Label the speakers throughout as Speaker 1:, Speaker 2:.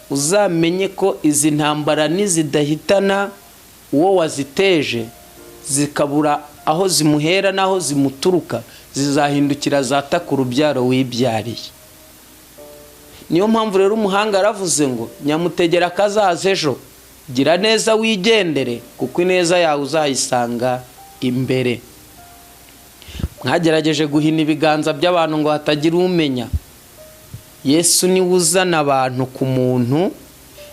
Speaker 1: Uzamenye ko izi ntambara nizidahitana uwo waziteje, zikabura aho zimuhera n'aho zimuturuka, zizahindukira zataka urubyaro wibyariye. Niyo mpamvu rero umuhanga yaravuze ngo nyamutegera akazaza ejo, gira neza wigendere, kuko ineza yawe uzayisanga imbere. Mwagerageje guhina ibiganza by'abantu ngo hatagira umenya. Yesu niwe uzana abantu ku muntu,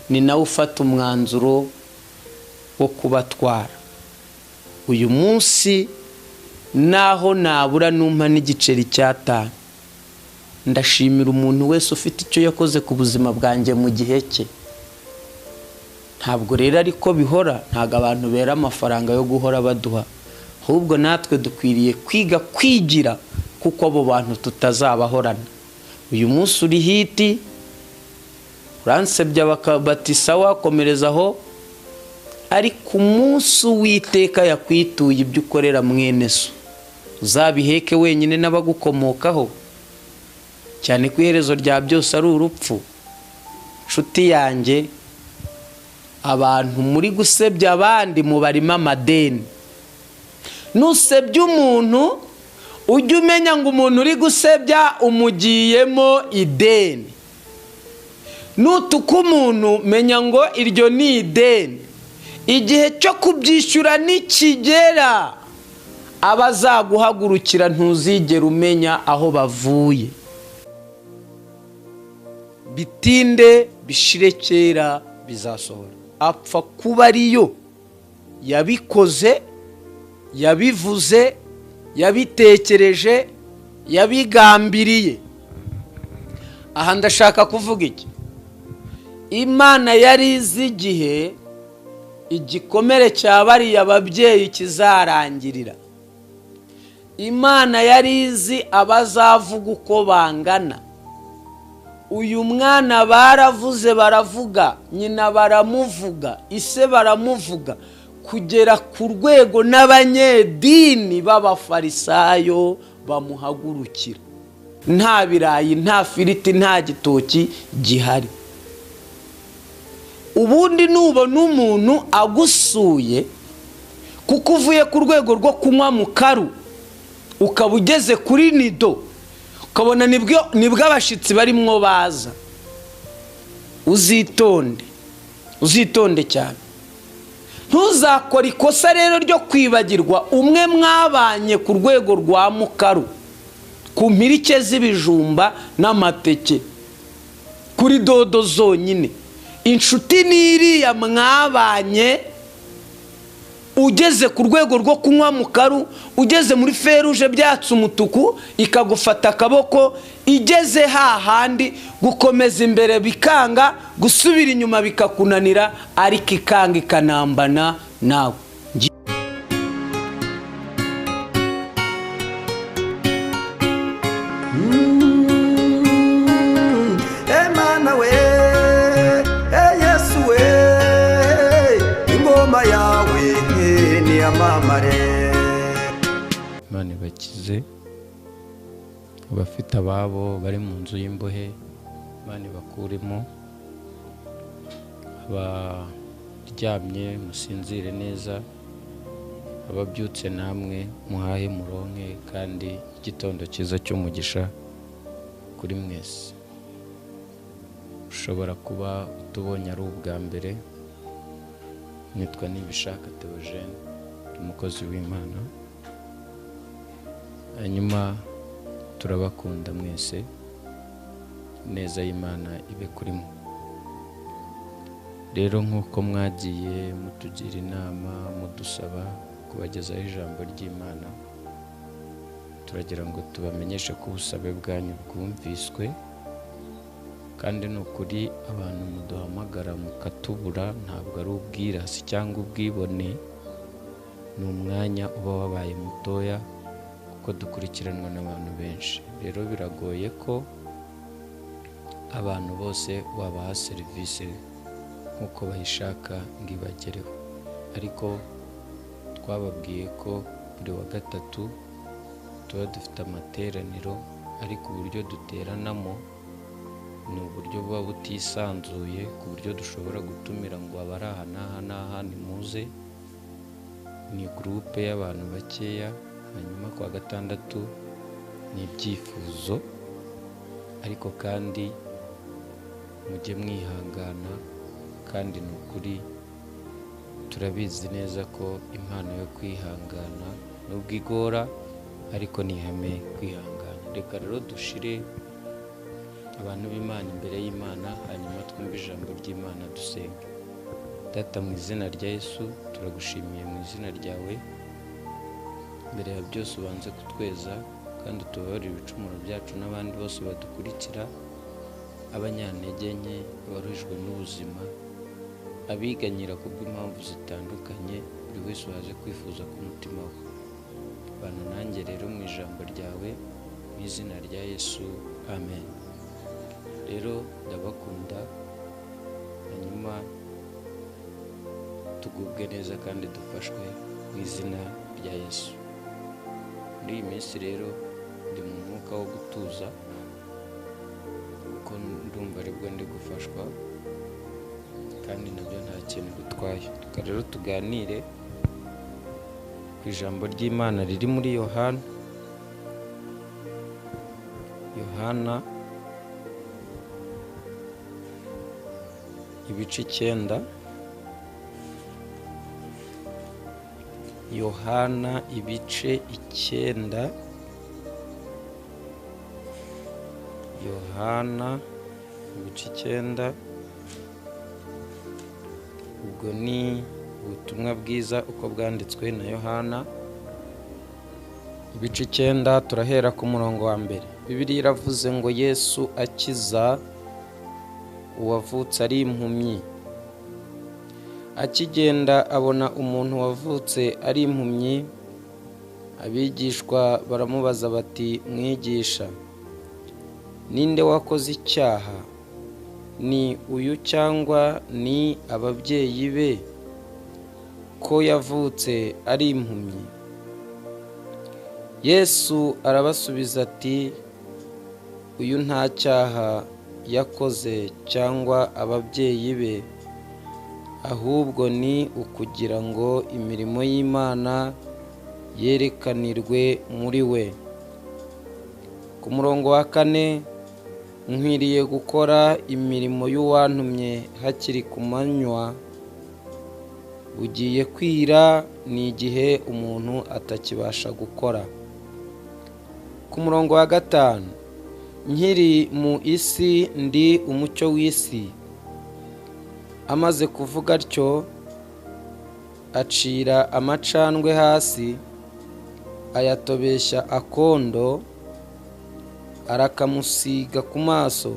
Speaker 1: ni nawe ufata umwanzuro wo kubatwara. Uyu munsi naho nabura numpa n'igiceri cy'atanu, ndashimira umuntu wese ufite icyo yakoze ku buzima bwanjye mu gihe cye. Ntabwo rero ariko bihora, ntabwo abantu bera amafaranga yo guhora baduha, ahubwo natwe dukwiriye kwiga kwigira, kuko abo bantu tutazabahorana. Uyu munsi uri hiti, uransebya bati sawa komereza aho, ariko umunsi Uwiteka yakwituye ibyo ukorera mwene so, uzabiheke wenyine n'abagukomokaho, cyane ko iherezo rya byose ari urupfu. Nshuti yanjye, abantu muri gusebya abandi mubarimo amadeni. Nusebya umuntu, ujye umenya ngo umuntu uri gusebya umugiyemo ideni. Nutuka umuntu, menya ngo iryo ni ideni. Igihe cyo kubyishyura nikigera, abazaguhagurukira ntuzigera umenya aho bavuye. Bitinde bishire kera bizasohora. Apfa kuba ariyo yabikoze, yabivuze, yabitekereje, yabigambiriye. Aha ndashaka kuvuga iki? Imana yari izi igihe igikomere cya bariya babyeyi kizarangirira. Imana yari izi abazavuga uko bangana. Uyu mwana baravuze baravuga, nyina baramuvuga, ise baramuvuga, kugera ku rwego n'abanyedini b'abafarisayo bamuhagurukira. Nta birayi, nta firiti, nta gitoki gihari. Ubundi nubona umuntu agusuye kuko uvuye ku rwego rwo kunywa mu karu, ukaba ugeze kuri nido, ukabona nibwo abashyitsi barimwo baza, uzitonde, uzitonde cyane. Ntuzakore ikosa rero ryo kwibagirwa umwe mwabanye ku rwego rwa mukaru, ku mpirike z'ibijumba n'amateke, kuri dodo zonyine. Inshuti n'iriya mwabanye ugeze ku rwego rwo kunywa mu karu, ugeze muri feruje byatse umutuku ikagufata akaboko, igeze hahandi gukomeza imbere bikanga, gusubira inyuma bikakunanira, ariko ikanga ikanambana nawe.
Speaker 2: Emana we, Yesu we, ingoma yawe niyamamare.
Speaker 1: Imana ibakize abafite ababo bari mu nzu y'imbohe, Imana ibakuremo. Abaryamye musinzire neza, ababyutse namwe muhahe muronke, kandi igitondo cyiza cy'umugisha kuri mwese. Ushobora kuba utubonye ari ubwa mbere, nitwa Nibishaka Theogene, umukozi w'Imana. Hanyuma turabakunda mwese, neza y'Imana ibe kuri mwe. Rero nk'uko mwagiye mutugira inama, mudusaba kubagezaho ijambo ry'Imana, turagira ngo tubamenyeshe ko ubusabe bwanyu bwumviswe, kandi ni ukuri abantu muduhamagara mukatubura ntabwo ari ubwirasi cyangwa ubwibone, ni umwanya uba wabaye mutoya kuko dukurikiranwa n'abantu benshi. Rero biragoye ko abantu bose wabaha serivisi nk'uko bayishaka ngo ibagereho, ariko twababwiye ko buri wa gatatu tuba dufite amateraniro, ariko uburyo duteranamo Ni uburyo buba butisanzuye ku buryo dushobora gutumira ngo abari aha n'aha n'aha nimuze. Ni gurupe y'abantu bakeya. Hanyuma ku wa gatandatu ni ibyifuzo, ariko kandi mujye mwihangana, kandi ni ukuri turabizi neza ko impano yo kwihangana nubwo igora ariko ni ihame kwihangana. Reka rero dushire abantu b'Imana imbere y'Imana, hanyuma twumve ijambo ry'Imana dusenge. Data, mu izina rya Yesu turagushimiye mu izina ryawe. Mbere ya byose ubanze kutweza kandi utubabarire ibicumuro byacu n'abandi bose badukurikira, abanyantege nke, abaruhijwe n'ubuzima, abiganyira kubw'impamvu zitandukanye, buri wese waze kwifuza ku mutima we. Bana nanjye rero mu ijambo ryawe, mu izina rya Yesu, amen. Rero ndabakunda, hanyuma tugubwe neza kandi dufashwe mu izina rya Yesu. Muri iyi minsi rero ndi mu mwuka wo gutuza, kuko ndumva aribwo ndi gufashwa, kandi nabyo nta kintu bitwaye. Reka rero tuganire ku ijambo ry'Imana riri muri Yohana. Yohana ibice 9. Yohana ibice 9. Yohana ibice 9. Ubwo ni ubutumwa bwiza uko bwanditswe na Yohana ibice 9, turahera ku murongo wa mbere. Bibiliya iravuze ngo Yesu akiza uwavutse ari impumyi. Akigenda abona umuntu wavutse ari impumyi, abigishwa baramubaza bati: Mwigisha, ninde wakoze icyaha, ni uyu cyangwa ni ababyeyi be, ko yavutse ari impumyi? Yesu arabasubiza ati: Uyu nta cyaha yakoze cyangwa ababyeyi be, ahubwo ni ukugira ngo imirimo y'Imana yerekanirwe muri we. Ku murongo wa 4, nkwiriye gukora imirimo y'uwantumye hakiri ku manywa, bugiye kwira, ni igihe umuntu atakibasha gukora. Ku murongo wa 5, nkiri mu isi ndi umucyo w'isi. Amaze kuvuga atyo, acira amacandwe hasi, ayatobesha akondo, arakamusiga ku maso.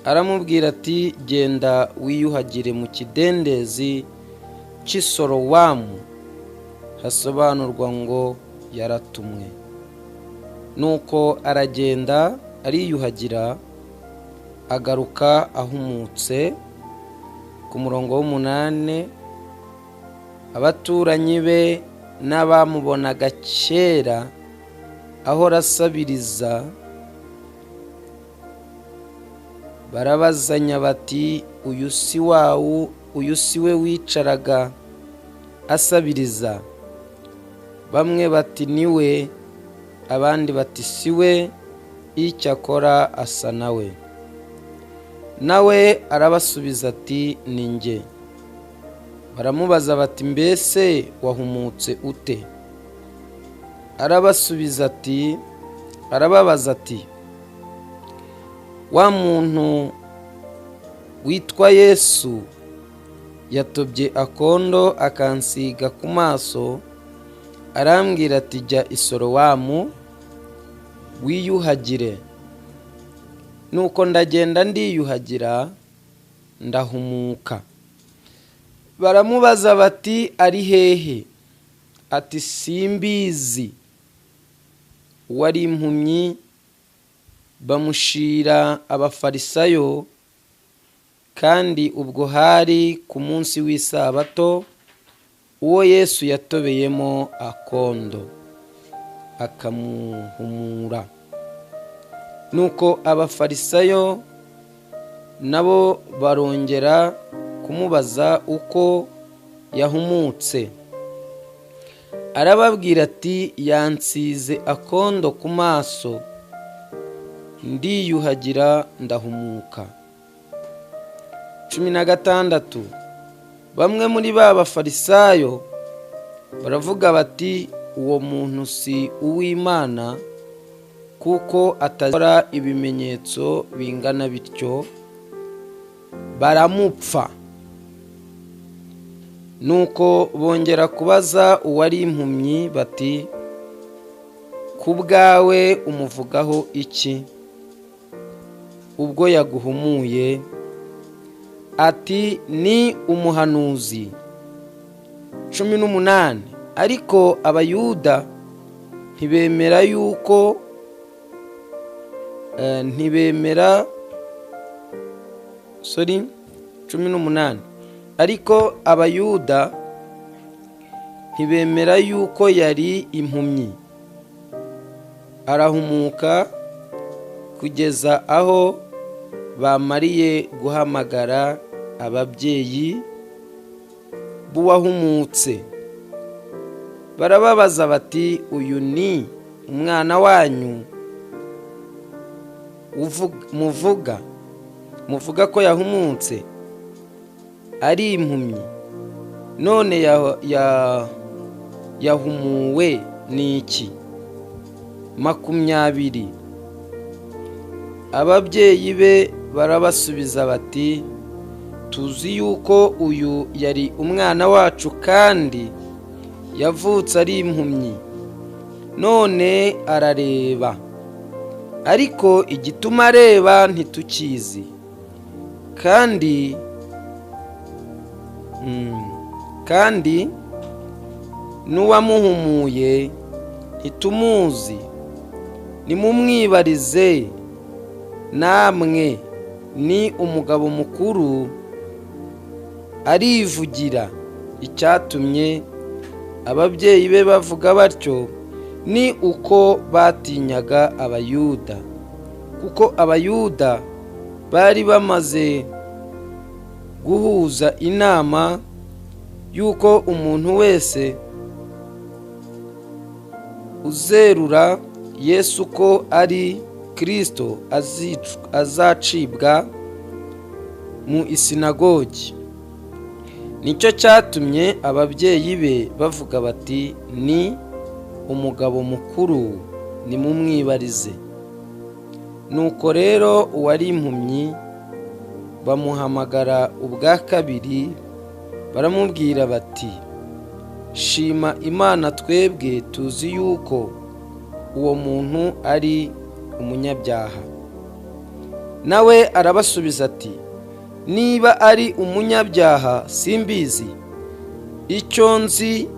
Speaker 1: Aramubwira ati: Genda wiyuhagire mu kidendezi cy'i Sorowamu, hasobanurwa ngo yaratumwe. Nuko aragenda ariyuhagira, agaruka ahumutse. Ku murongo w'8, abaturanyi be n'abamubonaga kera ahora asabiriza barabazanya bati: uyu si wawu, uyu si we wicaraga asabiriza? Bamwe bati ni we, abandi bati si we, icyakora asa nawe. Nawe arabasubiza ati: ni njye. Baramubaza bati: mbese wahumutse ute? Arabasubiza ati, arababaza ati: wa muntu witwa Yesu yatobye akondo akansiga ku maso, arambwira ati: jya i Sorowamu wiyuhagire. Nuko ndagenda ndiyuhagira, ndahumuka. Baramubaza bati: ari hehe? Ati: simbizi. Uwari impumyi bamushira abafarisayo, kandi ubwo hari ku munsi w'isabato, uwo Yesu yatobeyemo akondo akamuhumura. Nuko Abafarisayo nabo barongera kumubaza uko yahumutse. Arababwira ati: "Yansize akondo ku maso, ndiyuhagira ndahumuka." 16. Bamwe muri ba Bafarisayo baravuga bati: "Uwo muntu si uw'Imana, kuko atakora ibimenyetso bingana bityo." Baramupfa. Nuko bongera kubaza uwari impumyi bati: "Ku bwawe umuvugaho iki, ubwo yaguhumuye?" Ati: "Ni umuhanuzi." 18. Ariko Abayuda ntibemera yuko ntibemera, sorry, 18. Ariko Abayuda ntibemera yuko yari impumyi arahumuka, kugeza aho bamariye guhamagara ababyeyi b'uwahumutse. Barababaza bati: "Uyu ni umwana wanyu muvuga ko yahumutse ari impumyi? None yahumuwe n'iki?" 20. Ababyeyi be barabasubiza bati: "Tuzi yuko uyu yari umwana wacu kandi yavutse ari impumyi. None arareba, ariko igituma areba ntitukizi. Kandi n'uwamuhumuye ntitumuzi. Nimumwibarize namwe, ni umugabo mukuru, arivugira." Icyatumye ababyeyi be bavuga batyo ni uko batinyaga Abayuda, kuko Abayuda bari bamaze guhuza inama y'uko umuntu wese uzerura Yesu ko ari Kirisito azacibwa mu isinagogi. Nicyo cyatumye ababyeyi be bavuga bati: "Ni umugabo mukuru, nimumwibarize." Nuko rero uwari impumyi bamuhamagara ubwa kabiri, baramubwira bati: "Shima Imana, twebwe tuzi yuko uwo muntu ari umunyabyaha." Nawe arabasubiza ati: "Niba ari umunyabyaha simbizi. Icyo nzi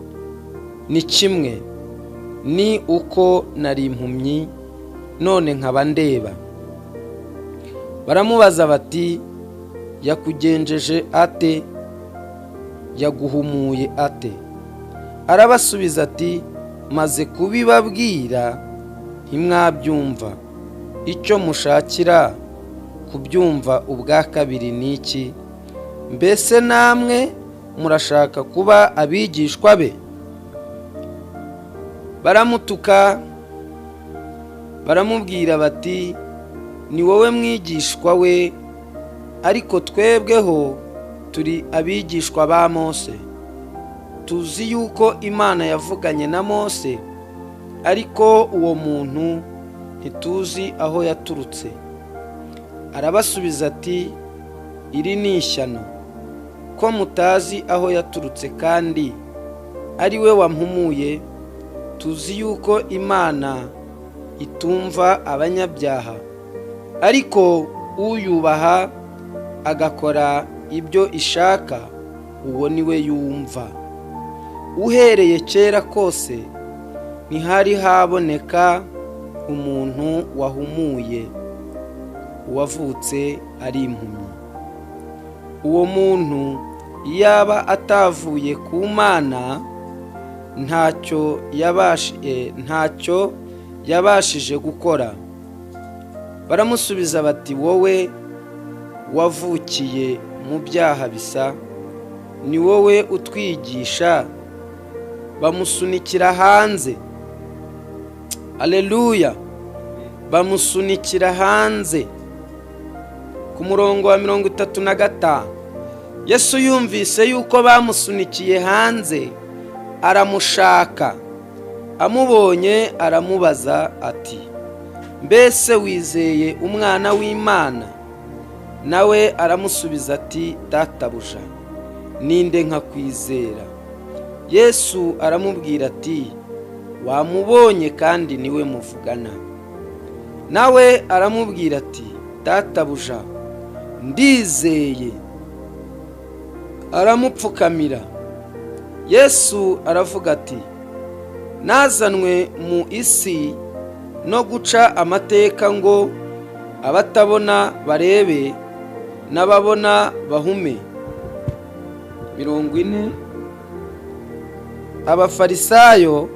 Speaker 1: ni kimwe, ni uko nari impumyi none nkaba ndeba." Baramubaza bati: "Yakugenjeje ate? Yaguhumuye ate?" Arabasubiza ati: "Maze kubibabwira ntimwabyumva. Icyo mushakira kubyumva ubwa kabiri ni iki? Mbese namwe murashaka kuba abigishwa be?" Baramutuka, baramubwira bati: "Ni wowe mwigishwa we, ariko twebweho turi abigishwa ba Mose. Tuzi yuko Imana yavuganye na Mose, ariko uwo muntu ntituzi aho yaturutse." Arabasubiza ati: "Iri ni ishyano, ko mutazi aho yaturutse kandi ari we wampumuye! Tuzi yuko Imana itumva abanyabyaha, ariko uyubaha agakora ibyo ishaka, uwo ni we yumva. Uhereye kera kose ntihari haboneka umuntu wahumuye uwavutse ari impumyi. Uwo muntu yaba atavuye ku Mana, ntacyo yabashije gukora." Baramusubiza bati: "Wowe wavukiye mu byaha bisa, ni wowe utwigisha?" Bamusunikira hanze. Aleluya! Bamusunikira hanze. Ku murongo wa 35, Yesu yumvise yuko bamusunikiye hanze, aramushaka. Amubonye aramubaza ati: "Mbese wizeye Umwana w'Imana?" Nawe aramusubiza ati: "Databuja, ninde nkakwizera?" Yesu aramubwira ati: "Wamubonye, kandi niwe muvugana." Nawe aramubwira ati: "Databuja, ndizeye." Aramupfukamira. Yesu aravuga ati: "Nazanwe mu isi no guca amateka, ngo abatabona barebe, n'ababona bahume." 40, Abafarisayo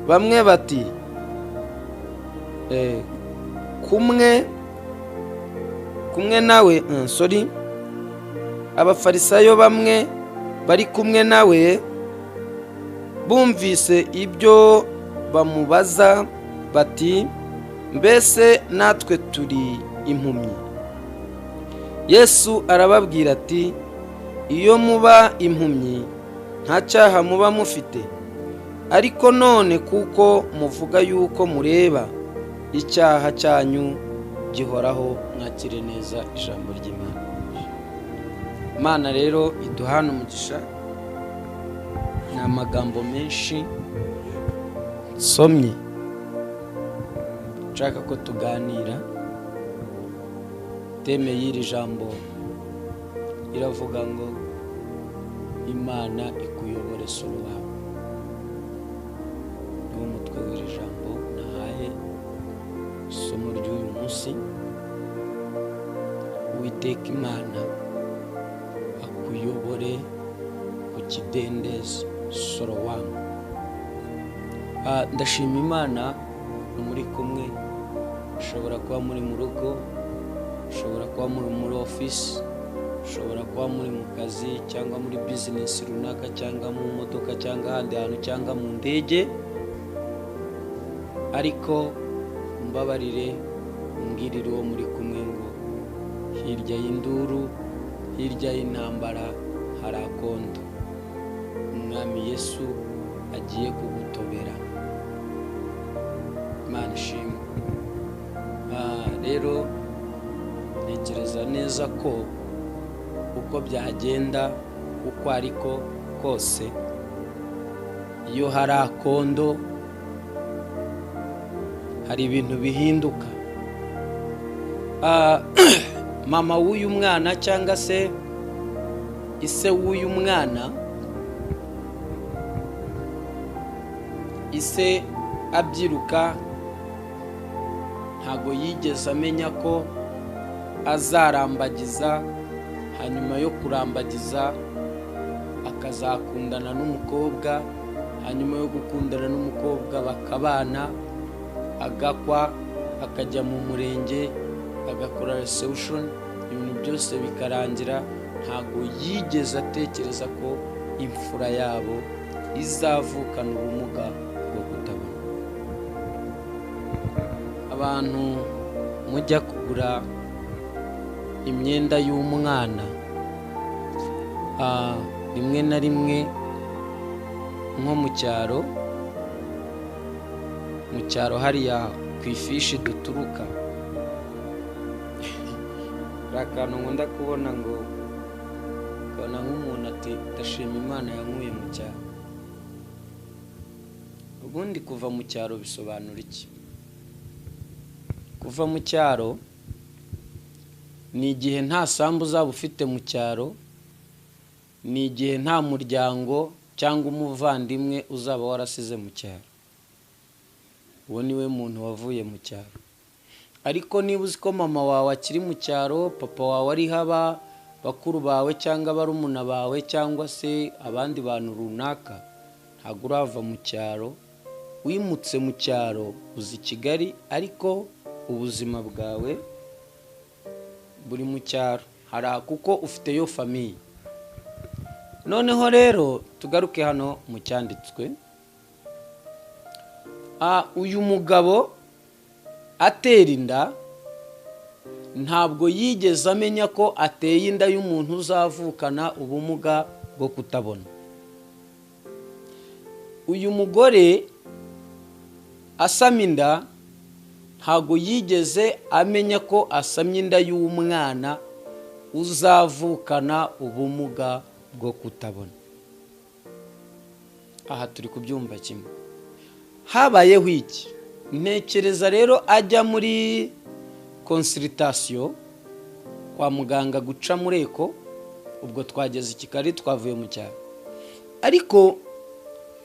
Speaker 1: bamwe bati kumwe nawe, sorry, Abafarisayo bamwe bari kumwe nawe bumvise ibyo bamubaza bati: "Mbese natwe turi impumyi?" Yesu arababwira ati: "Iyo muba impumyi nta cyaha muba mufite, ariko none kuko muvuga yuko mureba, icyaha cyanyu gihoraho." Mwakire neza ijambo ry'Imana. Imana rero iduhana umugisha. Ni amagambo menshi nsomye, nshaka ko tuganira. Thème y'iri jambo iravuga ngo: "Imana ikuyobore Sorowamu." Niwo mutwe w'iri jambo nahaye isomo ry'uyu munsi. Uwiteka Imana akuyobore ku kidendezi Sorowamu. Ndashima Imana muri kumwe. Ushobora kuba muri mu rugo, ushobora kuba muri muri ofisi, ushobora kuba muri mu kazi cyangwa muri bizinesi runaka, cyangwa mu modoka, cyangwa ahandi hantu, cyangwa mu ndege, ariko mbabarire umbwirire uwo muri kumwe ngo hirya y'induru, hirya y'intambara hari akondo. Umwami Yesu agiye kugutobera. Imana ishimwe. Rero ntekereza neza ko uko byagenda uko ariko kose, iyo hari akondo hari ibintu bihinduka. Mama w'uyu mwana cyangwa se ise w'uyu mwana, ise abyiruka ntago yigeze amenya ko azarambagiza, hanyuma yo kurambagiza akazakundana n'umukobwa, hanyuma yo gukundana n'umukobwa bakabana, agakwa, akajya mu murenge, agakora reception, ibintu byose bikarangira. Ntago yigeze atekereza ko imfura yabo izavukana ubumuga bwo kutabona. Abantu mujya kugura imyenda y'umwana, rimwe na rimwe nko mu cyaro hariya ku ifishi duturuka, hari akantu nkunda kubona ngo ukabona nk'umuntu ati: "Ndashima Imana yankuye mu cyaro." Ubundi kuva mu cyaro bisobanura iki? Kuva mu cyaro ni igihe nta sambu uzaba ufite mu cyaro, ni igihe nta muryango cyangwa umuvandimwe uzaba warasize mu cyaro. Uwo niwe muntu wavuye mu cyaro. Ariko niba uzi ko mama wawe akiri mu cyaro, papa wawe ari haba, bakuru bawe cyangwa barumuna bawe cyangwa se abandi bantu runaka, ntabwo urava mu cyaro. Wimutse mu cyaro uzi Kigali, ariko Ubuzima bwawe buri mu cyaro hari kuko ufiteyo famille. Noneho rero tugaruke hano mu cyanditswe. Uyu mugabo atera inda ntabwo yigeze amenya ko ateye inda y'umuntu uzavukana ubumuga bwo kutabona. Uyu mugore asama inda ntabwo yigeze amenya ko asamye inda y'umwana uzavukana ubumuga bwo kutabona. Aha turi kubyumva kimwe. Habayeho iki? Ntekereza rero ajya muri consultation kwa muganga guca muri écho, ubwo twageze i Kigali, twavuye mu cyaro. Ariko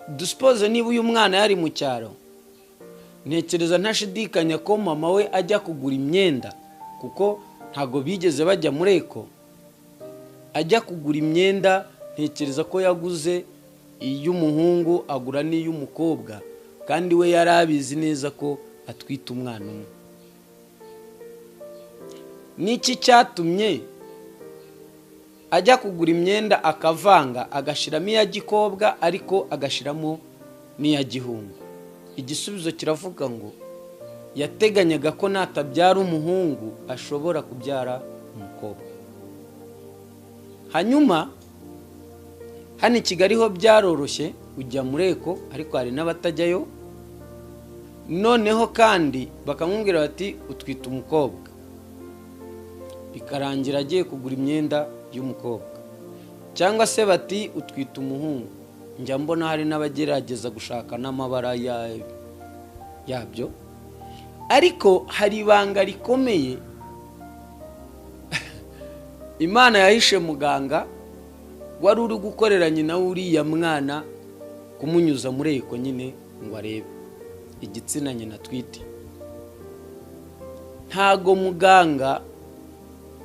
Speaker 1: dusuppose niba uyu mwana yari mu cyaro, ntekereza ntashidikanya ko mama we ajya kugura imyenda, kuko ntabwo bigeze bajya muri écho. Ajya kugura imyenda, ntekereza ko yaguze iy'umuhungu, agura n'iy'umukobwa, kandi we yari abizi neza ko atwite umwana umwe. N'iki cyatumye ajya kugura imyenda akavanga, agashyiramo iya gikobwa ariko agashyiramo n'iya gihungu? Igisubizo kiravuga ngo yateganyaga ko natabyara umuhungu ashobora kubyara umukobwa. Hanyuma hano i Kigali ho byaroroshye, ujya muri écho, ariko hari n'abatajyayo. Noneho kandi bakamubwira bati utwite umukobwa, bikarangira agiye kugura imyenda y'umukobwa, cyangwa se bati utwite umuhungu. Njya mbona hari n'abagerageza gushaka n'amabara yabyo. Ariko hari ibanga rikomeye Imana yahishe muganga wari uri gukorera nyina w'uriya mwana kumunyuza muri écho nyine ngo arebe igitsina nyina atwite. Ntago muganga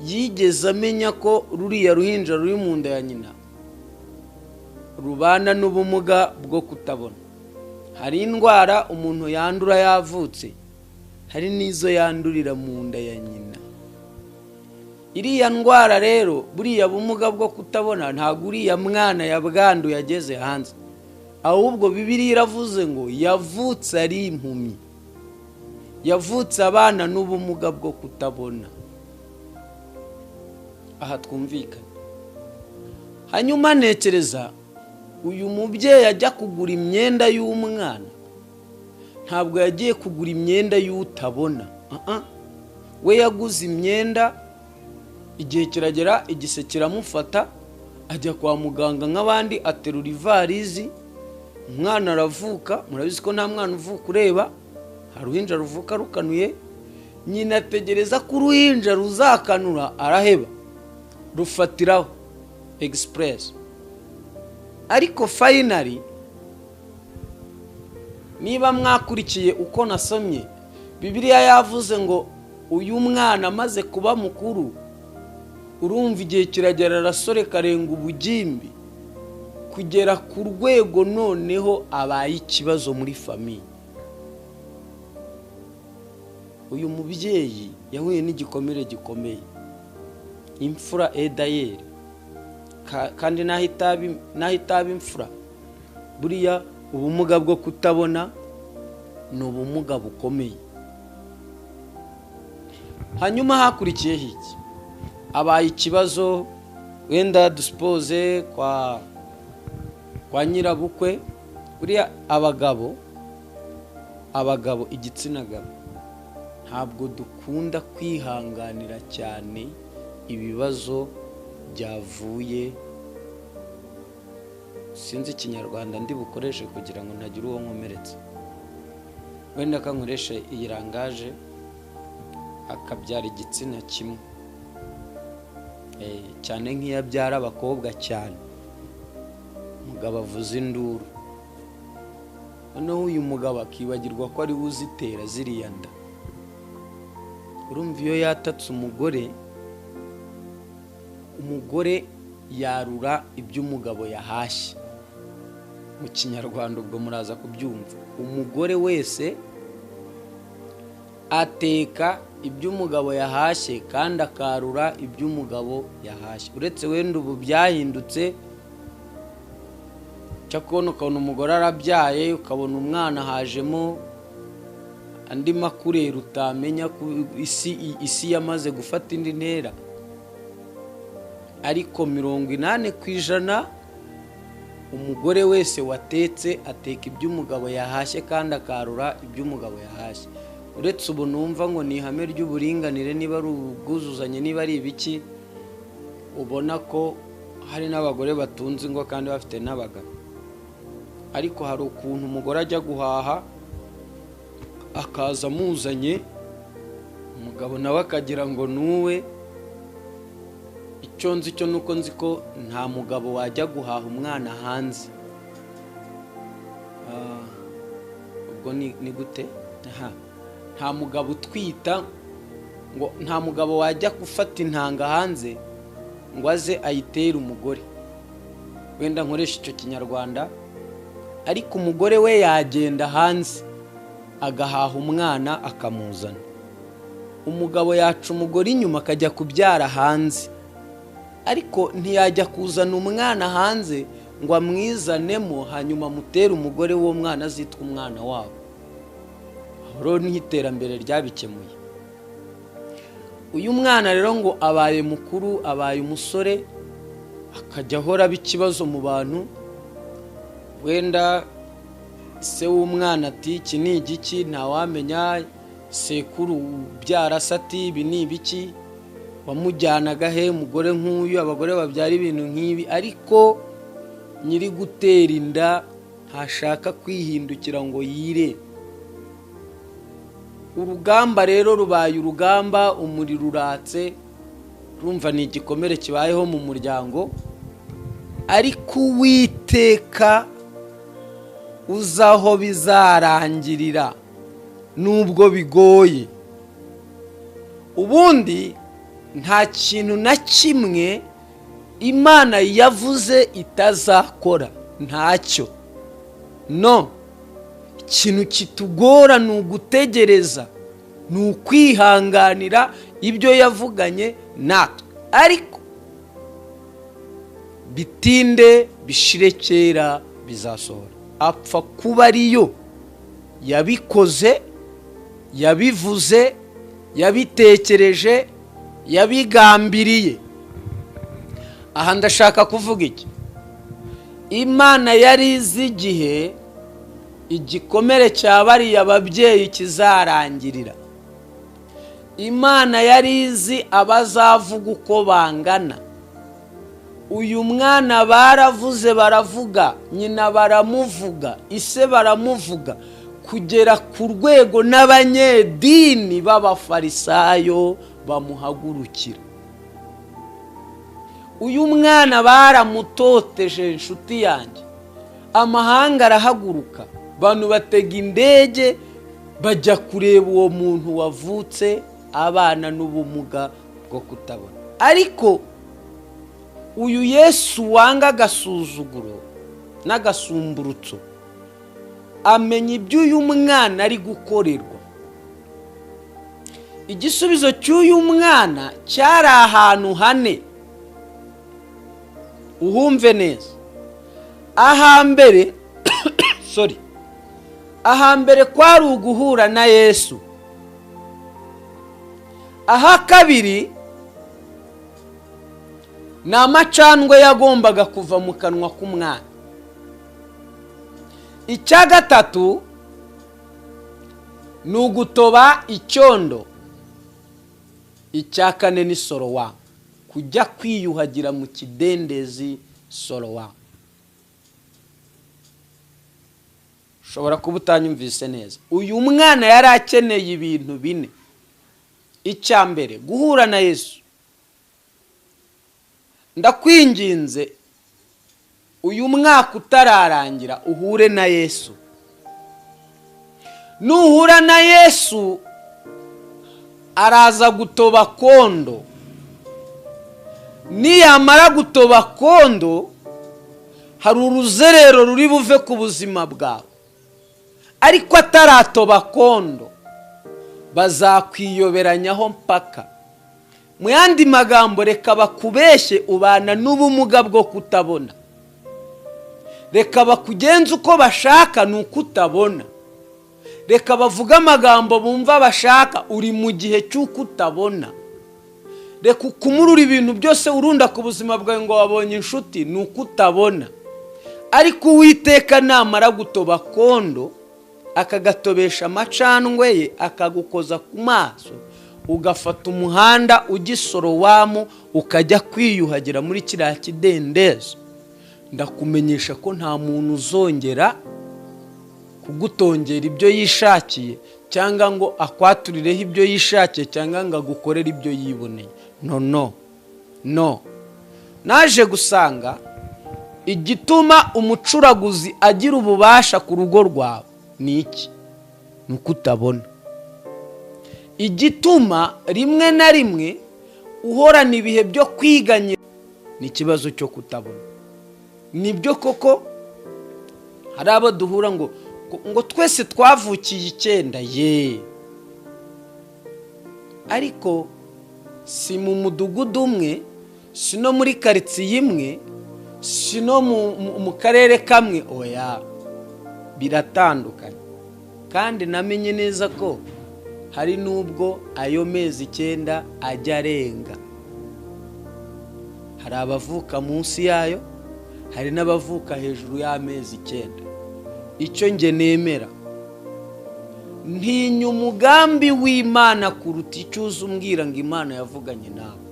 Speaker 1: yigeze amenya ko ruriya ruhinja ruri mu nda ya nyina rubana n'ubumuga bwo kutabona. Hari indwara umuntu yandura yavutse, hari n'izo yandurira mu nda ya nyina. Iriya ndwara rero, buriya bumuga bwo kutabona, ntabwo uriya mwana yabwanduye ageze hanze, ahubwo Bibiliya iravuze ngo yavutse ari impumyi, yavutse abana n'ubumuga bwo kutabona. Aha twumvikane. Hanyuma ntekereza uyu mubyeyi ajya kugura imyenda y'umwana, ntabwo yagiye kugura imyenda y'utabona. We yaguze imyenda, igihe kiragera igise kiramufata, ajya kwa muganga nk'abandi, aterura ivarizi, umwana aravuka. Murabizi ko nta mwana uvuka ureba, hari uruhinja ruvuka rukanuye. Nyina ategereza ko uruhinja ruzakanura, araheba, rufatiraho express. Ariko finally, niba mwakurikiye uko nasomye Bibiliya, yavuze ngo uyu mwana amaze kuba mukuru, urumva igihe kiragera arasore karenga ubugimbi, kugera ku rwego noneho abaye ikibazo muri famille. Uyu mubyeyi yahuye n'igikomere gikomeye, imfura edayeri, kandi n'aho itaba imfura, buriya ubumuga bwo kutabona ni ubumuga bukomeye. Hanyuma hakurikiyeho iki? Abaye ikibazo wenda dusuppose kwa nyirabukwe. Buriya abagabo, igitsina gabo, ntabwo dukunda kwihanganira cyane ibibazo byavuye, sinzi Ikinyarwanda ndi bukoreshe kugira ngo ntagire uwo nkomeretsa, wenda kankoreshe iyi langage, akabyara igitsina kimwe, cyane nk'iyo abyara abakobwa cyane, umugabo avuza induru, noneho uyu mugabo akibagirwa ko ari we uzitera ziriya nda. Urumva iyo yatatse umugore, umugore yarura ibyo umugabo yahashye. Mu Kinyarwanda ubwo muraza kubyumva. Umugore wese Ateka ibyo umugabo yahashye kandi akarura ibyo umugabo yahashye. Uretse wenda ubu byahindutse, cyakubona ukabona umugore arabyaye, ukabona umwana hajemo andi makureri utamenya ko isi yamaze gufata indi ntera. Ariko 80% umugore wese watetse ateka ibyo umugabo yahashye kandi akarura ibyo umugabo yahashye. Uretse ubu numva ngo ni ihame ry'uburinganire, niba ari ubwuzuzanye, niba ari ibiki, ubona ko hari n'abagore batunze ingo kandi bafite n'abagabo. Ariko hari ukuntu umugore ajya guhaha akaza amuzanye, umugabo nawe akagira ngo nuwe. Icyo nzi cyo nuko nzi ko nta mugabo wajya guhaha umwana hanze. Ubwo ni gute? Aha. Nta mugabo utwita ngo, nta mugabo wajya gufata intanga hanze ngo aze ayitere umugore. Wenda nkoresha icyo Kinyarwanda, ariko umugore we yagenda hanze agahaha umwana akamuzana. Umugabo yaca umugore inyuma akajya kubyara hanze, ariko ntiyajya kuzana umwana hanze ngo amwizanemo hanyuma amutere umugore w'uwo mwana azitwa umwana wabo. Aho rero niho iterambere ryabikemuye. Uyu mwana rero ngo abaye mukuru, abaye umusore, akajya ahora aba ikibazo mu bantu. Wenda se w'umwana ati iki ni igiki, ntawamenya. Sekuru ubyara se ati ibi ni ibiki, wamujyanaga he umugore nk'uyu, abagore babyara ibintu nk'ibi. Ariko nyiri gutera inda ntashaka kwihindukira ngo yire. Urugamba rero rubaye urugamba, umuriro uratse, urumva ni igikomere kibayeho mu muryango. Ariko Uwiteka uzi aho bizarangirira nubwo bigoye. Ubundi nta kintu na kimwe Imana yavuze itazakora, ntacyo. No ikintu kitugora ni ugutegereza, ni ukwihanganira ibyo yavuganye natwe. Ariko bitinde bishire kera bizasohora. Apfa kuba ariyo yabikoze, yabivuze, yabitekereje, yabigambiriye. Aha ndashaka kuvuga iki? Imana yari izi igihe igikomere cya bariya babyeyi kizarangirira. Imana yari izi abazavuga uko bangana. Uyu mwana baravuze baravuga, nyina baramuvuga, ise baramuvuga, kugera ku rwego n'abanyedini b'abafarisayo bamuhagurukira. Uyu mwana baramutoteje, inshuti yanjye. Amahanga arahaguruka, abantu batega indege bajya kureba uwo muntu wavutse abana n'ubumuga bwo kutabona. Ariko uyu Yesu wanga agasuzuguro n'agasumburutso amenya ibyo uyu mwana ari gukorerwa. Igisubizo cy'uyu mwana cyari ahantu hane, uhumve neza. Ahambere, sorry, ahambere kwari uguhura na Yesu. Aha kabiri ni amacandwe yagombaga kuva mu kanwa k'umwana. Icya gatatu ni ugutoba icyondo. Icya kane ni Sorowamu, kujya kwiyuhagira mu kidendezi Sorowamu. Ushobora kuba utanyumvise neza. Uyu mwana yari akeneye ibintu bine. Icya mbere, guhura na Yesu. Ndakwinginze, uyu mwaka utararangira uhure na Yesu. Nuhura na Yesu araza gutoba kondo. Niyamara gutoba kondo, hari uruzerero ruri buve ku buzima bwawe. Ariko ataratoba kondo,
Speaker 3: Bazakwiyoberanyaho mpaka. Mu yandi magambo, reka bakubeshye, ubana n'ubumuga bwo kutabona. Reka bakugenze uko bashaka, ni uko utabona. Reka bavuge amagambo bumva bashaka, uri mu gihe cy'uko utabona. Reka ukumurure ibintu byose urunda ku buzima bwawe ngo wabonye inshuti, ni uko utabona. Ariko Uwiteka namara gutoba kondo, akagatobesha amacandwe ye, akagukoza ku maso, ugafata umuhanda ujya i Sorowamu, ukajya kwiyuhagira muri kiriya kidendezi, ndakumenyesha ko nta muntu uzongera kugutongera ibyo yishakiye, cyangwa ngo akwaturireho ibyo yishakiye, cyangwa ngo agukorere ibyo yiboneye. No, no, no. Naje gusanga igituma umucuraguzi agira ububasha ku rugo rwawe ni iki? Ni uko utabona. Igituma rimwe na rimwe uhorana ibihe byo kwiganyira ni ikibazo cyo kutabona. Nibyo koko, hari abo duhura ngo twese twavukiye 9 ye, ariko si mu mudugudu umwe, si no muri karitsiye imwe, si no mu karere kamwe. Oya, biratandukanye. Kandi namenye neza ko hari n'ubwo ayo mezi 9 ajya arenga. Hari abavuka munsi yayo, hari n'abavuka hejuru y'amezi 9. Icyo nge nemera, ntinya umugambi w'Imana kuruta icyo uza umbwira ngo Imana yavuganye nawe.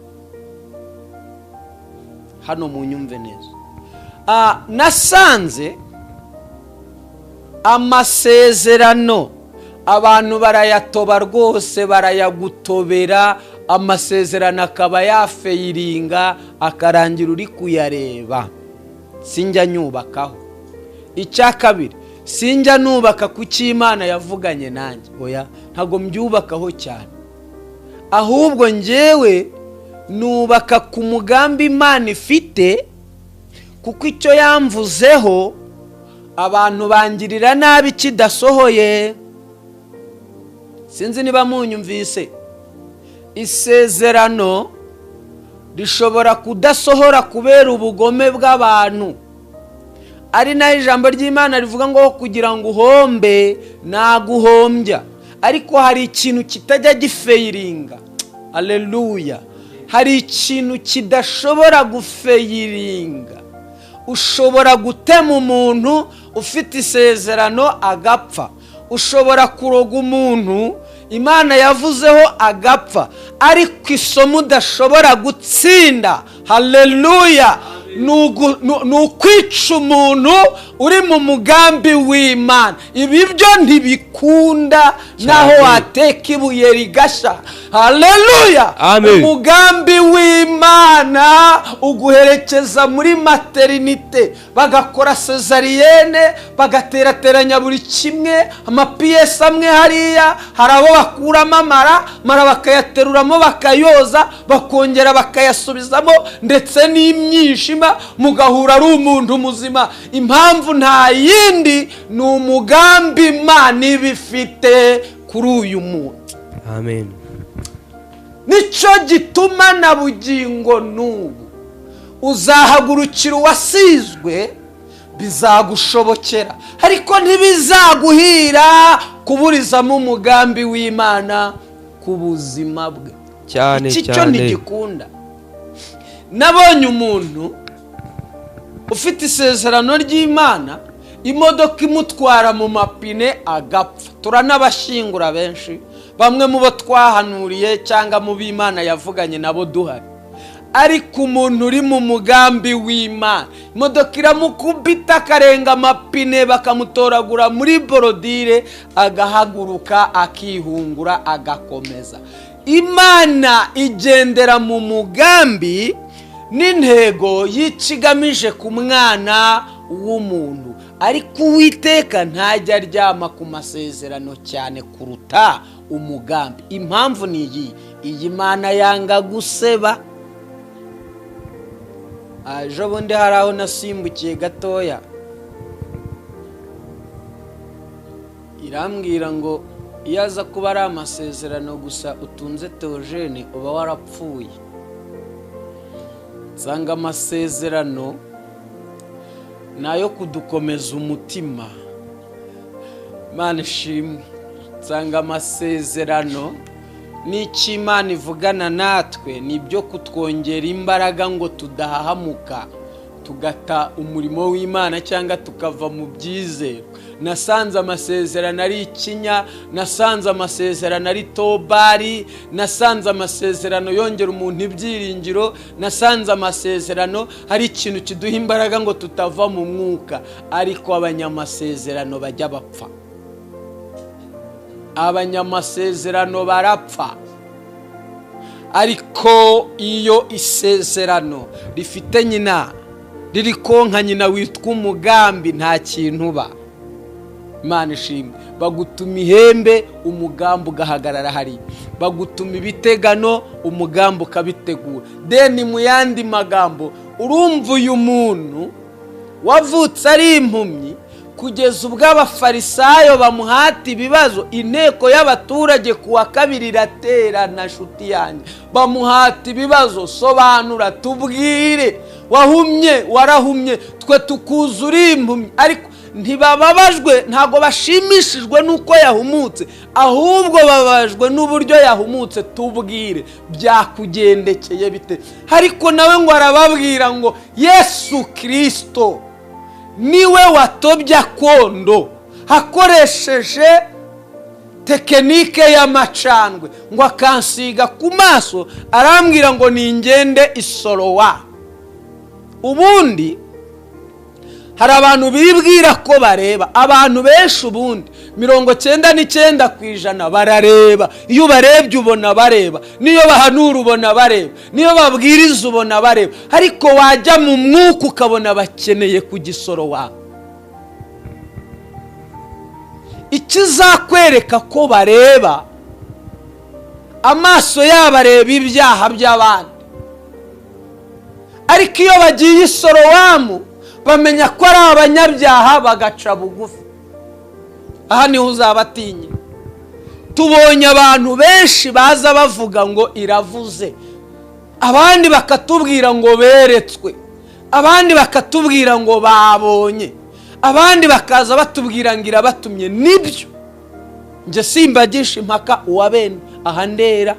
Speaker 3: Hano mu nyumve neza. Nasanze amasezerano abantu barayatoba rwose, barayagutobera, amasezerano akaba yafeyiringa, akarangira uri kuyareba. Sinjya nyubakaho. Icya kabiri, sinjya nubaka ku cyo Imana yavuganye nanjye. Oya, ntabwo mbyubakaho cyane. Ahubwo ngewe nubaka ku mugambi Imana ifite, kuko icyo yamvuzeho abantu bangirira nabi kidasohoye. Sinzi niba munyumvise. Isezerano rishobora kudasohora kubera ubugome bw'abantu, ari naho ijambo ry'Imana rivuga ngo kugira ngo uhombe naguhombya. Ariko hari ikintu kitajya gifeyiringa. Aleluya! Hari ikintu kidashobora gufeyiringa. Ushobora gutema umuntu ufite isezerano agapfa, ushobora kuroga umuntu Imana yavuzeho agapfa, ariko isomo udashobora gutsinda, haleluya, ni ukwica umuntu uri mu mugambi w'Imana. Ibi byo ntibikunda naho wateka ibuye rigashya. Haleluya!
Speaker 1: Amen.
Speaker 3: Umugambi w'Imana uguherekeza muri maternité, bagakora césarienne, bagaterateranya buri kimwe, amapiyesi amwe hariya. Hari abo bakuramo amara, mara bakayateruramo, bakayoza, bakongera bakayasubizamo, ndetse n'imyishima, mugahura ari umuntu muzima. Impamvu nta yindi, ni umugambi Imana iba ifite kuri uyu muntu.
Speaker 1: Amen.
Speaker 3: Nicyo gituma na bugingo n'ubu uzahagurukira uwasizwe, bizagushobokera, ariko ntibizaguhira kuburizamo umugambi w'Imana ku buzima bwe.
Speaker 1: Cyane.
Speaker 3: Iki cyo
Speaker 1: Cyane.
Speaker 3: ntigikunda. Nabonye umuntu ufite isezerano ry'Imana, imodoka imutwara mu mapine agapfa. Turanabashyingura benshi, bamwe mu bo twahanuriye cyangwa mu b'Imana yavuganye nabo duhari. Ariko umuntu uri mu mugambi w'Imana, imodoka iramukubita akarenga amapine, bakamutoragura muri bordure, agahaguruka, akihungura, agakomeza. Imana igendera mu mugambi n'intego y'icyo igamije ku mwana w'umuntu. Ariko Uwiteka ntajya aryama ku masezerano cyane kuruta umugambi. Impamvu ni iyi: iyi Mana yanga guseba. Ejo bundi hari aho nasimbukiye gatoya, irambwira ngo Iyo aza kuba ari amasezerano gusa utunze Theogene, uba warapfuye. Nsanga amasezerano ni ayo kudukomeza umutima. Imana ishimwe. Nsanga amasezerano n'icyo Imana ivugana natwe ni ibyo kutwongera imbaraga ngo tudahahamuka, tugata umurimo w'Imana cyangwa tukava mu byizero. Nasanze amasezerano ari ikinya, nasanze amasezerano ari tobari, nasanze amasezerano yongera umuntu ibyiringiro, nasanze amasezerano ari ikintu kiduha imbaraga ngo tutava mu mwuka. Ariko abanyamasezerano bajya bapfa, abanyamasezerano barapfa. Ariko iyo isezerano rifite nyina, riri konka nyina witwa umugambi, nta kintu uba. Imana ishimwe. Bagutuma ihembe, umugambi ugahagarara hari. Bagutuma ibitegano, umugambi ukabitegura. Deni mu yandi magambo, urumva uyu muntu wavutse ari impumyi kugeza ubwo abafarisayo bamuhata ibibazo, inteko y'abaturage kuwa kabiri iraterana, nshuti yanjye, bamuhata ibibazo, sobanura tubwire, wahumye warahumye, twe tukuzura impumyi. Ariko ntibababajwe, ntago bashimishijwe nuko yahumutse, ahubwo bababajwe n'uburyo yahumutse. Tubwire byakugendekeye bite? Ariko nawe ngo arababwira ngo Yesu Kristo niwe watobya kondo hakoresheje tekinike y'amacandwe, ngo akansiga ku maso, arambwira ngo ningende isorowa. Ubundi hari abantu bibwira ko bareba, abantu benshi ubundi 99% barareba. Iyo ubarebye ubona bareba, niyo bahanura ubona bareba, niyo babwiriza ubona bareba, ariko wajya mu mwuka ukabona bakeneye kugisorowa. Ikizakwereka ko bareba, amaso yabo areba ibyaha by'abandi, ariko iyo bagiye isorowamu bamenya ko ari abanyabyaha bagaca bugufi. Aha niho uzabatinya. Tubonye abantu benshi baza bavuga ngo iravuze, abandi bakatubwira ngo beretswe, abandi bakatubwira ngo babonye, abandi bakaza batubwira ngo irabatumye. Nibyo, njye simbagisha impaka uwabene aha ndera.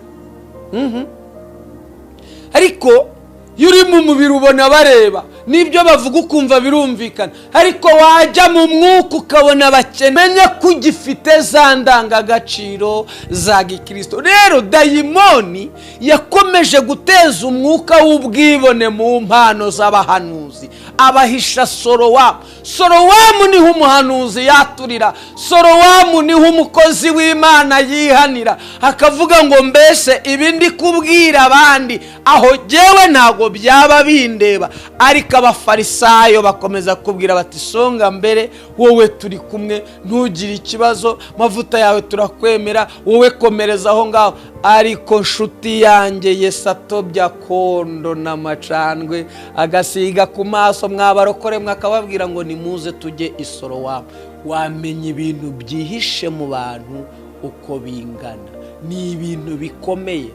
Speaker 3: Ariko iyo uri mu mubiri ubona bareba, nibyo bavuga ukumva birumvikana, ariko wajya mu mwuka ukabona bakeneye ko ugifite za ndangagaciro za gikristo. Rero dayimoni yakomeje guteza umwuka w'ubwibone mu mpano z'abahanuzi, abahisha Sorowamu. Sorowamu niho umuhanuzi yaturira, Sorowamu niho umukozi w'Imana yihanira, akavuga ngo mbese ibi ndi kubwira abandi aho jyewe ntago byaba bindeba. Ariko abafarisayo bakomeza kubwira bati songa mbere, wowe turi kumwe, ntugire ikibazo, mavuta yawe turakwemera, wowe komereza aho ngaho. Ariko nshuti yanjye, Yesu atobya kondo n'amacandwe agasiga ku maso, mwabarokore mwakababwira ngo nimuze tujye isorowamu. Wamenya ibintu byihishe mu bantu uko bingana, ni ibintu bikomeye.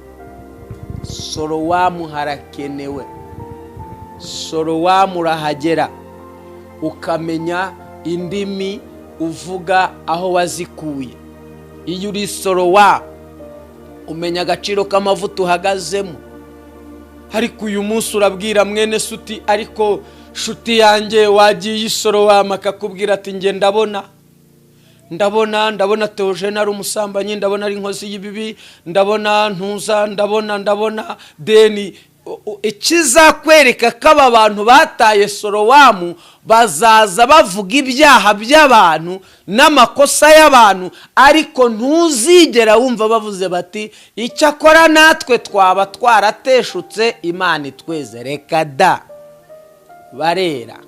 Speaker 3: Sorowamu harakenewe. Sorowamu urahagera ukamenya indimi uvuga aho wazikuye. Iyo uri Sorowamu umenya agaciro k'amavuta uhagazemo. Ariko uyu munsi urabwira mwene suti, ariko shuti yanjye wagiye isorowamu, akakubwira ati nge ndabona ndabona ndabona Theogene ari umusambanyi, ndabona ari inkozi y'ibibi, ndabona ntuza, ndabona ndabona deni. Ikizakwereka ko aba bantu bataye Sorowamu, bazaza bavuga ibyaha by'abantu n'amakosa y'abantu, ariko ntuzigera wumva bavuze bati icyakora natwe twaba twarateshutse, Imana itweze. Reka da, barera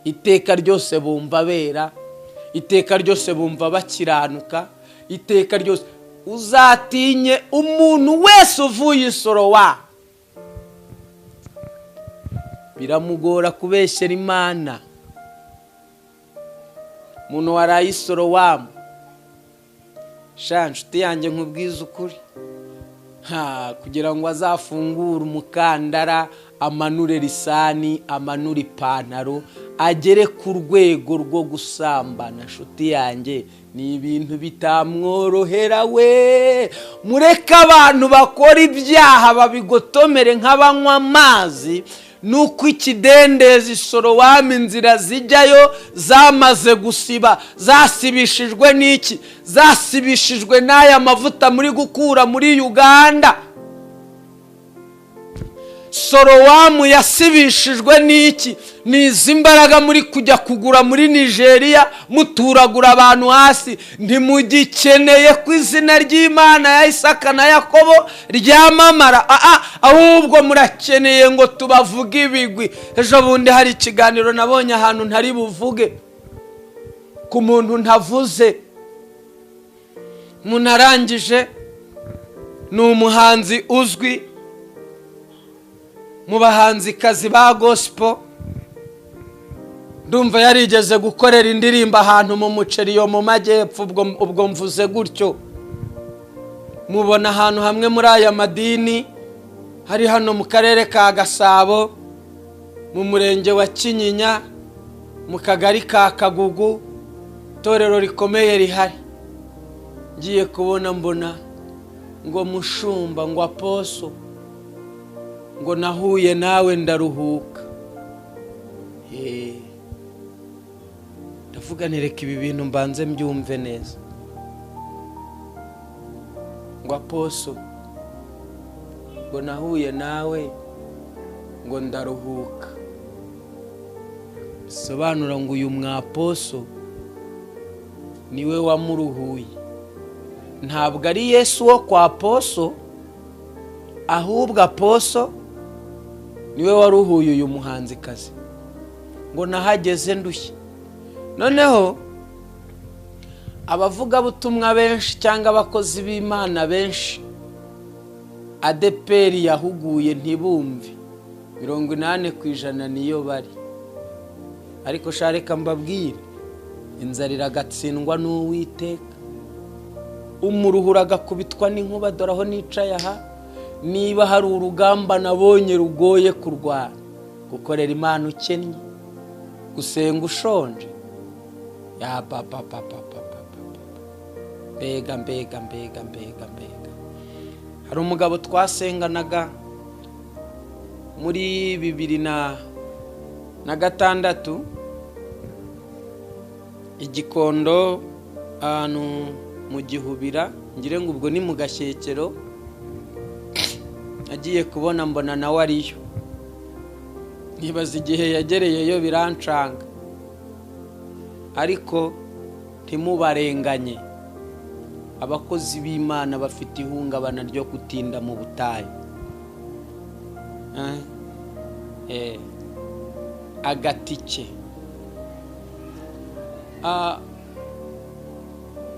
Speaker 3: iteka ryose, bumva bera iteka ryose, bumva bakiranuka iteka ryose. Uzatinye umuntu wese uvuye isorowa, biramugora kubeshyera Imana. Umuntu waraye isorowamu, Sha nshuti yanjye, nkubwize ukuri, ha kugira ngo azafungure umukandara, amanure lisani, amanure ipantaro, agere ku rwego rwo gusambana, nshuti yanjye, ni ibintu bitamworohera we. Mureke abantu bakora ibyaha babigotomere nk'abanywa amazi. Nuko ikidendezi Sorowamu, inzira zijyayo zamaze gusiba. Zasibishijwe n'iki? Zasibishijwe n'aya mavuta muri gukura muri Uganda. Sorowamu yasibishijwe n'iki? Ni izi mbaraga muri kujya kugura muri Nigeria, muturagura abantu hasi. Ntimugikeneye ko izina ry'Imana ya Isaka na Yakobo ryamamara, ahubwo murakeneye ngo tubavuge ibigwi. Ejo bundi hari ikiganiro nabonye ahantu ntari buvuge ku muntu ntavuze. Umuntu arangije, ni umuhanzi uzwi mu bahanzikazi ba gospel, ndumva yarigeze gukorera indirimbo ahantu mu muceri yo mu majyepfo. Ubwo mvuze gutyo, mubona ahantu hamwe muri aya madini hari hano mu karere ka Gasabo, mu murenge wa Kinyinya, mu kagari ka Kagugu, itorero rikomeye rihari. Ngiye kubona mbona ngo: "Mushumba," ngo, "apostle," ngo, "nahuye nawe ndaruhuka." Ndavuga ntireka ibi bintu mbanze mbyumve neza. Ngo: "Apostle," ngo, "nahuye nawe," ngo, "ndaruhuka." Bisobanura ngo uyu mwapostle niwe wamuruhuye. Ntabwo ari Yesu wo kwa apostle, ahubwo apostle niwe waruhuye uyu muhanzikazi. Ngo: "Nahageze ndushye." Noneho abavugabutumwa benshi cyangwa abakozi b'Imana benshi ADEPR yahuguye ntibumve, 80% niyo bari. Ariko shareka mbabwire, inzara iragatsindwa n'Uwiteka, umuruhura agakubitwa n'inkuba. Dore aho nicaye aha, niba hari urugamba nabonye rugoye kurwana, gukorera Imana ukennye, gusenga ushonje, ya papa papa papa, mbega mbega mbega mbega mbega! Hari umugabo twasenganaga muri 2006 Igikondo, ahantu mu Gihubira, ngire ngo ubwo ni mu Gashyekero. Agiye kubona mbona nawe ariyo, ntibaza igihe yagereyeyo, birancanga. Ariko ntimubarenganye, abakozi b'Imana bafite ihungabana ryo gutinda mu butayu. Agatike.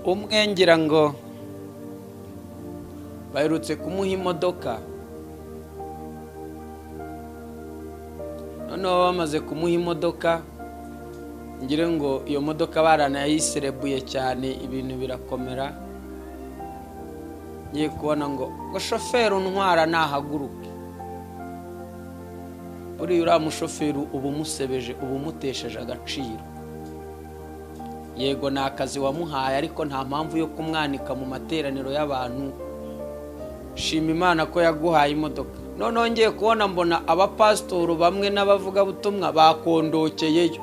Speaker 3: Umwe ngira ngo baherutse kumuha imodoka. Noneho bamaze kumuha imodoka, ngira ngo iyo modoka baranayiserebuye cyane, ibintu birakomera. Ngiye kubona ngo shoferi untwara nahaguruke. Buriya uriya mushoferi uba umusebeje, uba umutesheje agaciro. Yego, ni akazi wamuhaye, ariko nta mpamvu yo kumwanika mu materaniro y'abantu. Shima Imana ko yaguhaye imodoka. Noneho ngiye kubona mbona abapasitoro bamwe n'abavugabutumwa bakondokeyeyo.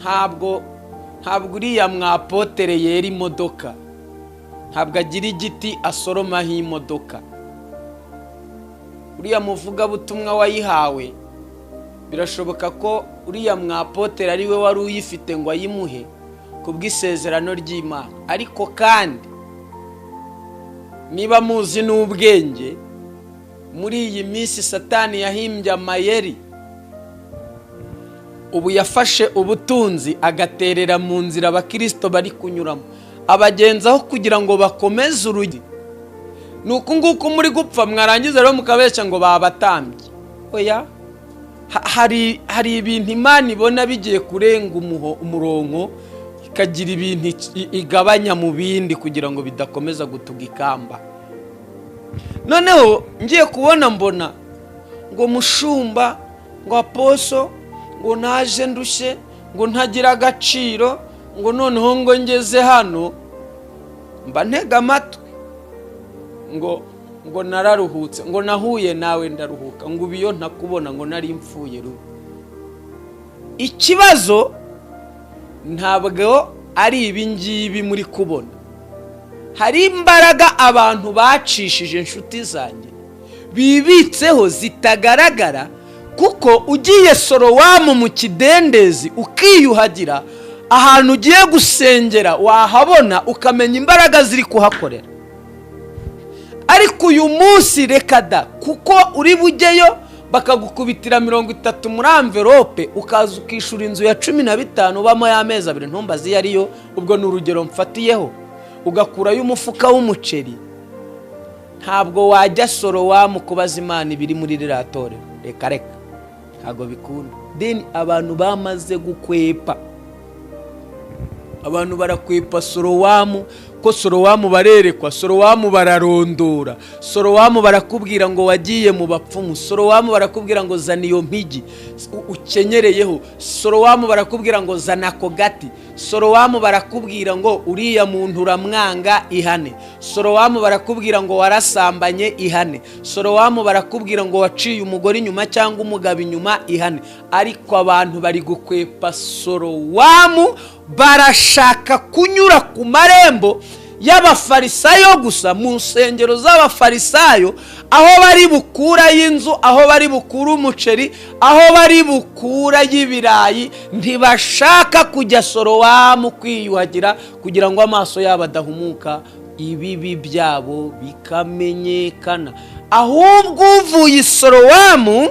Speaker 3: Ntabwo uriya mwapotere yera imodoka, ntabwo agira igiti asoromaho imodoka. Uriya muvugabutumwa wayihawe, birashoboka ko uriya mwapotere ari we wari uyifite ngo ayimuhe ku bw'isezerano ry'Imana. Ariko kandi niba muzi n'ubwenge, muri iyi minsi Satani yahimbye amayeri. Ubu yafashe ubutunzi agaterera mu nzira abakirisito bari kunyuramo, abagenzaho kugira ngo bakomeze urugi. Ni uku nguku muri gupfa, mwarangiza rero mukabeshya ngo babatambye. Oya, hari ibintu Imana ibona bigiye kurenga umurongo. Ikagira ibintu igabanya mu bindi kugira ngo bidakomeza gutuga ikamba. Noneho ngiye kubona mbona ngo mushumba, ngo apostle, ngo naje ndushye, ngo ntagira agaciro, ngo noneho ngo ngeze hano mba ntega amatwi, ngo nararuhutse, ngo nahuye nawe ndaruhuka, ngo ubu iyo ntakubona ngo nari mfuye rubi. Ikibazo ntabwo ari ibi ngibi muri kubona. Hari imbaraga abantu bacishije, inshuti zanjye, bibitseho zitagaragara, kuko ugiye Sorowamu mu kidendezi ukiyuhagira, ahantu ugiye gusengera wahabona, ukamenya imbaraga ziri kuhakorera. Ariko uyu munsi reka da, kuko uri bujyeyo bakagukubitira 30 muri enveloppe, ukaza ukishyura inzu ya 15 ubamo y'amezi 2, ntumbaze iyo ariyo, ubwo ni urugero mfatiyeho, ugakurayo umufuka w'umuceri, ntabwo wajya Sorowamu kubaza Imana ibiri muri ririya torero. Reka reka, ntabwo bikunda. Then abantu bamaze gukwepa, abantu barakwepa Sorowamu, ko Sorowamu barerekwa, Sorowamu bararondora, Sorowamu barakubwira ngo wagiye mu bapfumu, Sorowamu barakubwira ngo zana iyo mpigi ukenyereyeho, Sorowamu barakubwira ngo zana ako gati, Sorowamu barakubwira ngo uriya muntu uramwanga, ihane, Sorowamu barakubwira ngo warasambanye, ihane, Sorowamu barakubwira ngo waciye umugore inyuma cyangwa umugabo inyuma, ihane. Ariko abantu bari gukwepa Sorowamu, barashaka kunyura ku marembo y'abafarisayo gusa, mu nsengero z'abafarisayo, aho bari bukura y'inzu, aho bari bukura umuceri, aho bari bukura y'ibirayi. Ntibashaka kujya Sorowamu kwiyuhagira kugira ngo amaso yabo adahumuka, ibibi byabo bikamenyekana. Ahubwo uvuye Isorowamu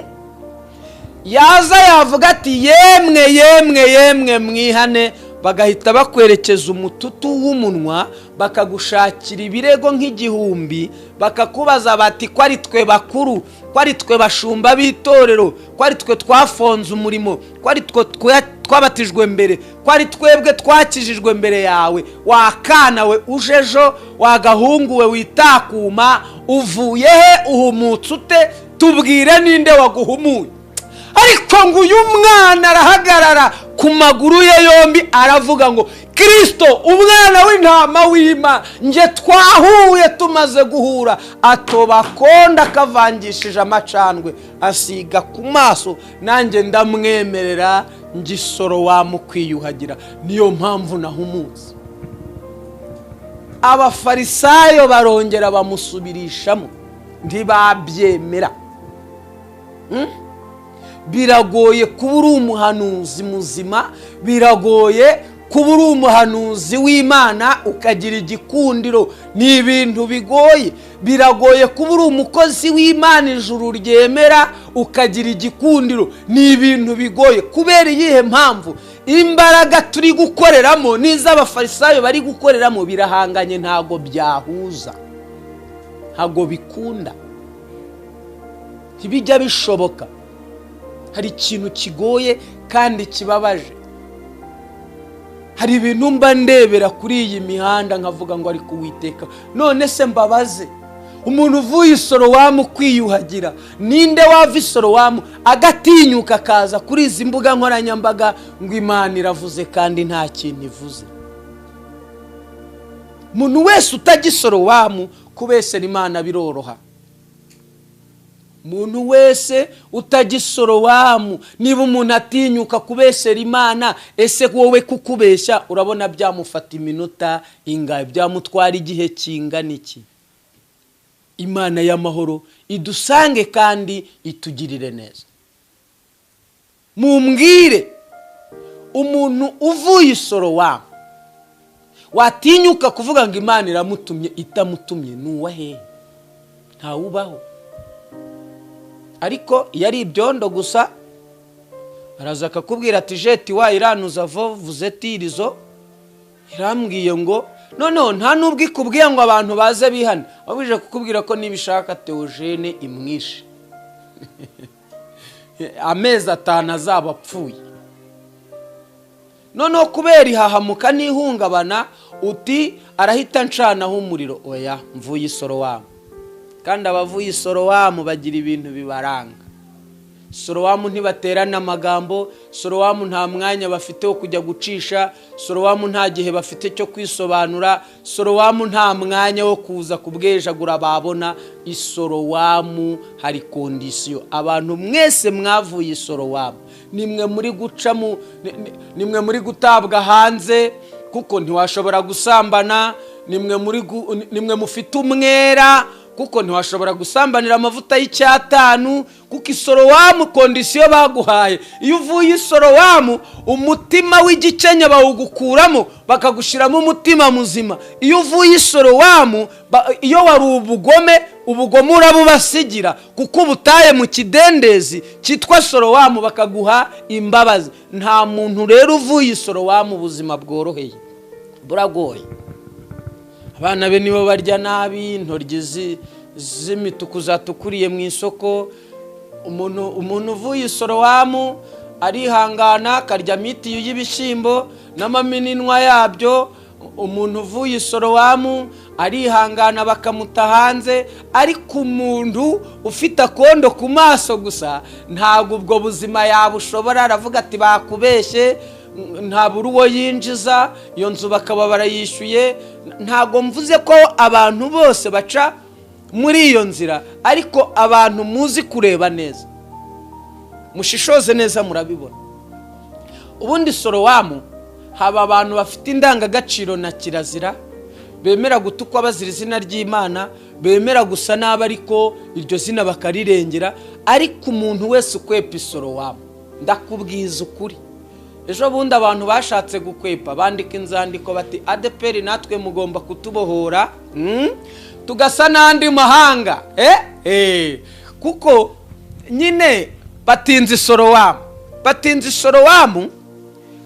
Speaker 3: yaza yavuga ati: "Yemwe, yemwe, yemwe, mwihane," bagahita bakwerekeza umututu w'umunwa, bakagushakira ibirego nk'igihumbi, bakakubaza bati: "Ko ari twe bakuru, ko ari twe bashumba b'itorero, ko ari twe twafonze umurimo, ko ari twe twabatijwe mbere, ko ari twebwe twakijijwe mbere yawe, wakana we uje ejo, wagahunguwe witakuma, uvuye he? Uhumutse ute? Tubwire, ninde waguhumuye?" Ariko ngo uyu mwana arahagarara ku maguru ye yombi, aravuga ngo: "Kirisito umwana w'intama w'Imana, nge twahuye." Tumaze guhura, atoba akonda akavangishije amacandwe, asiga ku maso, nanjye ndamwemerera ngisoro wamukwiyuhagira, niyo mpamvu nahumutse. Abafarisayo barongera bamusubirishamo, ntibabyemera. Biragoye kuba uri umuhanuzi muzima, biragoye kuba uri umuhanuzi w'Imana ukagira igikundiro, ni ibintu bigoye. Biragoye kuba uri umukozi w'Imana ijuru ryemera ukagira igikundiro, ni ibintu bigoye. Kubera iyihe mpamvu? Imbaraga turi gukoreramo n'iz'abafarisayo bari gukoreramo birahanganye, ntabwo byahuza, ntabwo bikunda, ntibijya bishoboka. Hari ikintu kigoye kandi kibabaje. Hari ibintu mba ndebera kuri iyi mihanda nkavuga ngo ariko Uwiteka, none se mbabaze, umuntu uvuye Isorowamu kwiyuhagira, ninde wava Isorowamu agatinyuka akaza kuri izi mbuga nkoranyambaga ngo Imana iravuze kandi nta kintu ivuze? Umuntu wese utajya Isorowamu, kubesera Imana biroroha. Umuntu wese utajya Isorowamu, niba umuntu atinyuka kubesera Imana, ese wowe kukubeshya urabona byamufata iminota ingahe? Byamutwara igihe kingana iki? Imana y'amahoro idusange kandi itugirire neza. Mumbwire umuntu uvuye Isorowamu watinyuka kuvuga ngo Imana iramutumye itamutumye, ni uwa hehe? Ntawubaho. Ariko iyo ari ibyondo gusa, araza akakubwira ati: "Jeti wa iranuza vo vuze tirizo irambwiye ngo." Noneho nta n'ubwo ikubwiye ngo abantu baze bihane, wabuje kukubwira ko niba ishaka Teogene imwishe amezi 5 azaba apfuye. Noneho kubera ihahamuka n'ihungabana, uti arahita ncanaho umuriro. Oya, mvuye Isorowamu. Kandi abavuye Isorowamu bagira ibintu bibaranga. Sorowamu ntibaterana amagambo, Sorowamu nta mwanya bafite wo kujya gucisha, Sorowamu nta gihe bafite cyo kwisobanura, Sorowamu nta mwanya wo kuza kubwejagura babona. Isorowamu hari condition. Abantu mwese mwavuye Isorowamu, nimwe muri guca mu nimwe muri gutabwa hanze, kuko ntiwashobora gusambana. Nimwe mufite umwera, kuko ntiwashobora gusambanira amavuta y'icyatanu, kuko Isorowamu condition baguhaye, iyo uvuye Isorowamu umutima w'igikenya bawugukuramo, bakagushyiramo umutima muzima. Iyo uvuye Isorowamu, iyo wari ubugome, ubugome urabubasigira, kuko ubutaye mu kidendezi cyitwa Sorowamu, bakaguha imbabazi. Nta muntu rero uvuye Isorowamu ubuzima bworoheye, buragoye. Abana be nibo barya nabi intoryi z'imituku zatukuriye mu isoko. Umuntu uvuye Isorowamu arihangana akarya mitiyu y'ibishyimbo n'amamininwa yabyo. Umuntu uvuye Isorowamu arihangana bakamuta hanze. Ariko umuntu ufite akondo ku maso gusa, ntabwo ubwo buzima yabushobora. Aravuga ati bakubeshye, ntabura uwo yinjiza, iyo nzu bakaba barayishyuye. Ntabwo mvuze ko abantu bose baca muri iyo nzira, ariko abantu muzi kureba neza, mushishoze neza, murabibona. Ubundi Sorowamu haba abantu bafite indangagaciro na kirazira, bemera gutukwa bazira izina ry'Imana, bemera gusa nabi ariko iryo zina bakarirengera. Ariko umuntu wese ukwepa Isorowamu, ndakubwiza ukuri, ejo bundi abantu bashatse gukwepa bandika inzandiko bati ADEPR natwe mugomba kutubohora, tugasa n'andi mahanga, kuko nyine batinze Isorowamu. Batinze Isorowamu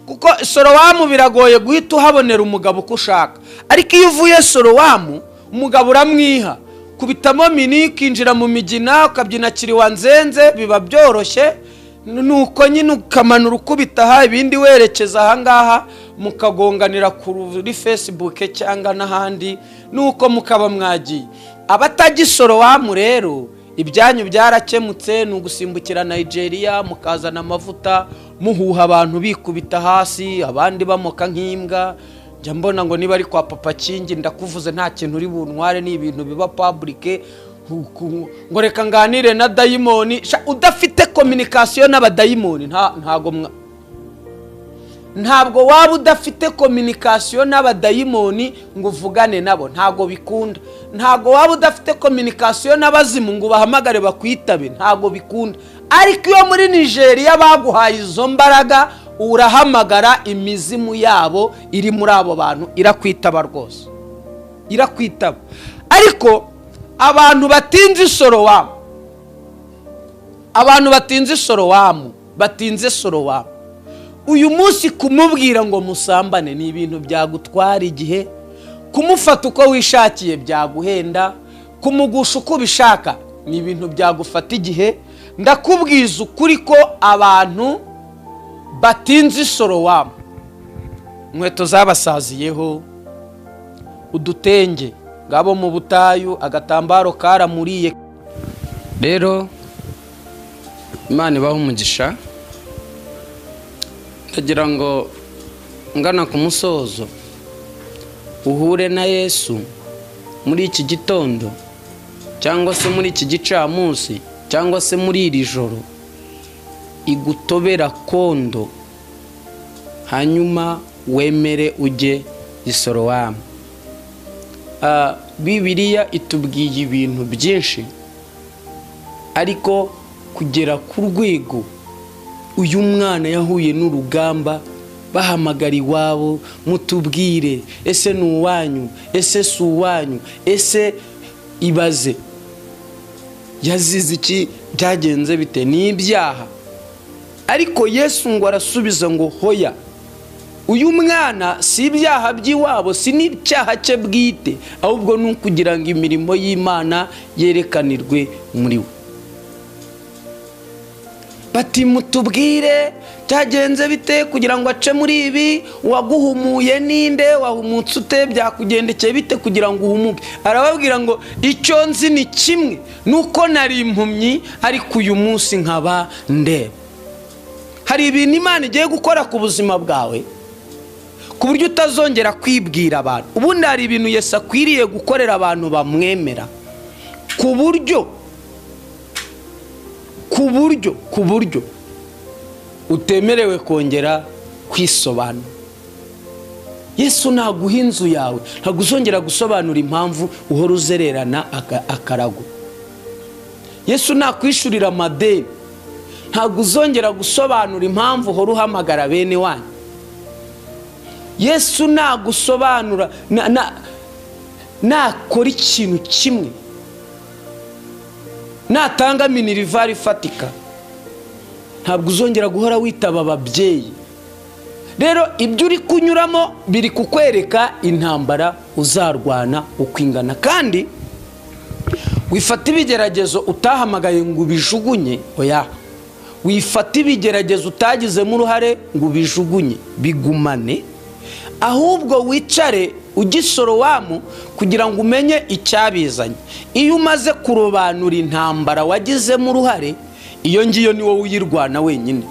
Speaker 3: kuko Sorowamu biragoye guhita uhabonera umugabo uko ushaka. Ariko iyo uvuye Sorowamu, umugabo uramwiha, kubitamo mini, ukinjira mu migina, ukabyina kiriwa nzenze, biba byoroshye. Nuko nyine ukamanura ukubita aha, ibindi werekeza ahangaha, mukagonganira kuri Facebook cyangwa n'ahandi, nuko mukaba mwagiye. Abatajya Isorowamu rero, ibyanyu byarakemutse, ni ugusimbukira Nigeria, mukazana amavuta, muhuha abantu bikubita hasi, abandi bamoka nk'imbwa. Njya mbona ngo niba ari kwa Papa Kingi, ndakuvuze nta kintu uri buntware, ni ibintu biba public, ngo reka nganire na dayimoni. Udafite communication n'abadayimoni, ntabwo waba udafite communication n'abadayimoni ngo uvugane nabo, ntabwo bikunda. Ntabwo waba udafite communication n'abazimu ngo ubahamagare bakwitabe, ntabwo bikunda. Ariko iyo muri Nigeria baguhaye izo mbaraga, urahamagara imizimu yabo iri muri abo bantu, irakwitaba rwose, irakwitaba. Ariko abantu batinze Isorowamu, abantu batinze Isorowamu, batinze Sorowamu, uyu munsi kumubwira ngo musambane ni ibintu byagutwara igihe, kumufata uko wishakiye byaguhenda, kumugusha uko ubishaka ni ibintu byagufata igihe. Ndakubwiza ukuri ko abantu batinze Isorowamu, inkweto zabasaziyeho, udutenge ngabo mu butayu, agatambaro karamuriye.
Speaker 1: Rero Imana ibahe umugisha. Ndagira ngo ngana ku musozo, uhure na Yesu muri iki gitondo, cyangwa se muri iki gicamunsi, cyangwa se muri iri joro, igutobera kondo, hanyuma wemere ujye Isorowamu. Bibiliya itubwiye ibintu byinshi, ariko kugera ku rwego uyu mwana yahuye n'urugamba, bahamagara iwabo, mutubwire, ese ni uwanyu, ese si uwanyu, ese ibaze yazize iki, byagenze bite, ni ibyaha. Ariko Yesu ngo arasubiza ngo hoya, uyu mwana si ibyaha by'iwabo, si n'icyaha cye bwite, ahubwo ni ukugira ngo imirimo y'Imana yerekanirwe muri we.
Speaker 3: Bati mutubwire byagenze bite kugira ngo ace muri ibi, waguhumuye ninde, wahumutse ute, byakugendekeye bite kugira ngo uhumuke? Arababwira ngo icyo nzi ni kimwe, nuko nari impumyi ariko uyu munsi nkaba ndeba. Hari ibintu Imana igiye gukora ku buzima bwawe ku buryo utazongera kwibwira abantu. Ubundi hari ibintu Yesu akwiriye gukorera abantu bamwemera ku buryo utemerewe kongera kwisobanura. Yesu naguha inzu yawe ntabwo uzongera gusobanura impamvu uhora uzererana akarago. Yesu nakwishurira amadeni ntabwo uzongera gusobanura impamvu uhora uhamagara bene wanyu. Yesu nagusobanura nakora ikintu kimwe, natanga minerivari ifatika, ntabwo uzongera guhora witaba ababyeyi. Rero ibyo uri kunyuramo biri kukwereka intambara uzarwana uko ingana. Kandi wifata ibigeragezo utahamagaye ngo ubijugunye, oya, wifata ibigeragezo utagizemo uruhare ngo ubijugunye, bigumane, ahubwo wicare ugisorowamu kugira ngo umenye icyabizanye. Iyo umaze kurobanura intambara wagizemo uruhare, iyo ngiyo ni wowe uyirwana wenyine.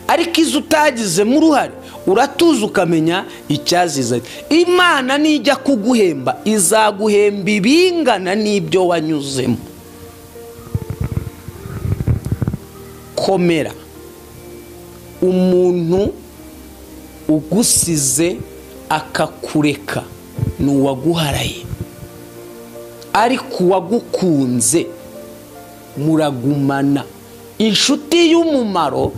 Speaker 3: Ariko izo utagizemo uruhare uratuza ukamenya icyazizanye. Imana nijya kuguhemba izaguhemba ibingana n'ibyo wanyuzemo. Komera. Umuntu ugusize akakureka ni uwaguharaye, ariko uwagukunze muragumana. Inshuti y'umumaro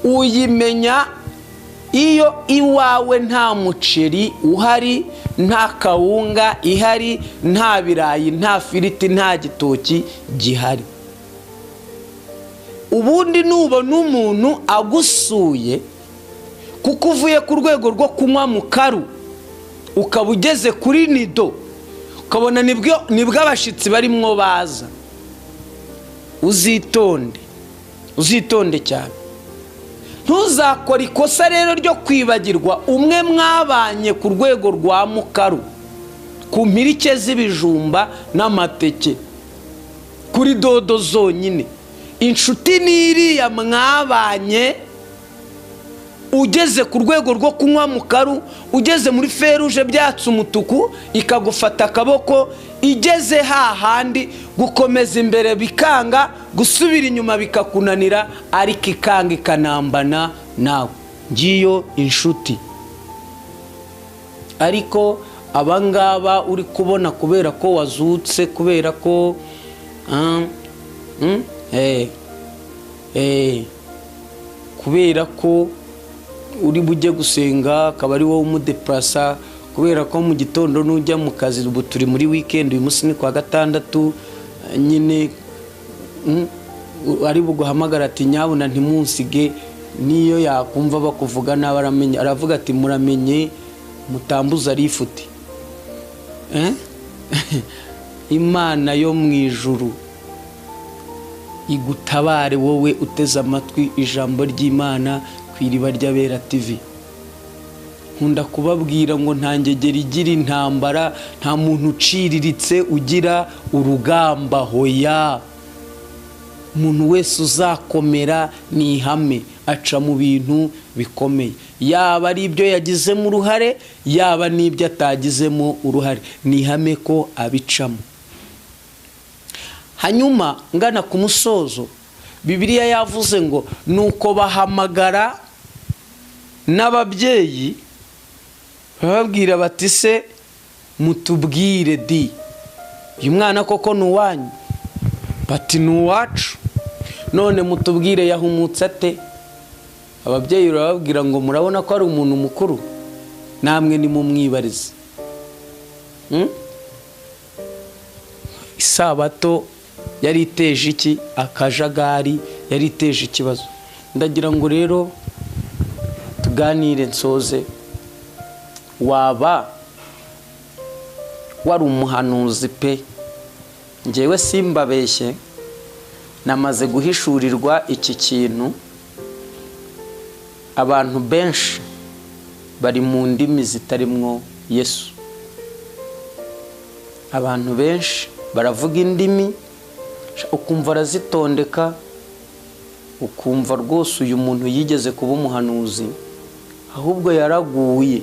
Speaker 3: uyimenya iyo iwawe nta muceri uhari, nta kawunga ihari, nta birayi, nta firiti, nta gitoki gihari. Ubundi nubona umuntu agusuye kuko uvuye ku rwego rwo kunywa mu karu ukaba ugeze kuri nido, ukabona nibwo abashitsi barimwo baza, uzitonde, uzitonde cyane. Ntuzakora ikosa rero ryo kwibagirwa umwe mwabanye ku rwego rwa mukaru, ku mpirike z'ibijumba n'amateke, kuri dodo zonyine. Inshuti n'iriya mwabanye ugeze ku rwego rwo kunywa mu karu, ugeze muri feruje byatse umutuku ikagufata akaboko, igeze hahandi gukomeza imbere bikanga, gusubira inyuma bikakunanira, ariko ikanga ikanambana nawe. Ngiyo inshuti. Ariko abangaba uri kubona kubera ko wazutse, kubera ko kubera ko uri bujye gusenga akaba ari wowe umudeplasa, kubera ko mu gitondo nujya mu kazi, ubu turi muri weekend, uyu munsi ni kwa gatandatu nyine, ari buguhamagara ati nyabuna ntimunsige, niyo yakumva bakuvuga nabi aramenya, aravuga ati muramenye mutambuza arifuti. Imana yo mu ijuru igutabare wowe uteze amatwi ijambo ry'Imana ku Iriba ry'Abera TV. Nkunda kubabwira ngo nta ngegera igira intambara, nta muntu uciriritse ugira urugamba. Hoya, umuntu wese uzakomera ni ihame, aca mu bintu bikomeye, yaba ari ibyo yagizemo uruhare, yaba n'ibyo atagizemo uruhare, ni ihame ko abicamo. Hanyuma ngana ku musozo, Bibiliya yavuze ngo nuko bahamagara n'ababyeyi bababwira bati se mutubwire di, uyu mwana koko ni uwanyu? Bati ni uwacu. None mutubwire yahumutse ate? Ababyeyi barababwira ngo murabona ko ari umuntu mukuru, namwe ni mumwibarize. Isabato yari iteje iki? Akajagari, yari iteje ikibazo. Ndagira ngo rero tuganire nsoze. Waba wari umuhanuzi pe, ngewe simbabeshye, Namaze guhishurirwa iki kintu, abantu benshi bari mu ndimi zitarimwo Yesu. Abantu benshi baravuga indimi, ukumva arazitondeka, ukumva rwose uyu muntu yigeze kuba umuhanuzi, ahubwo yaraguye.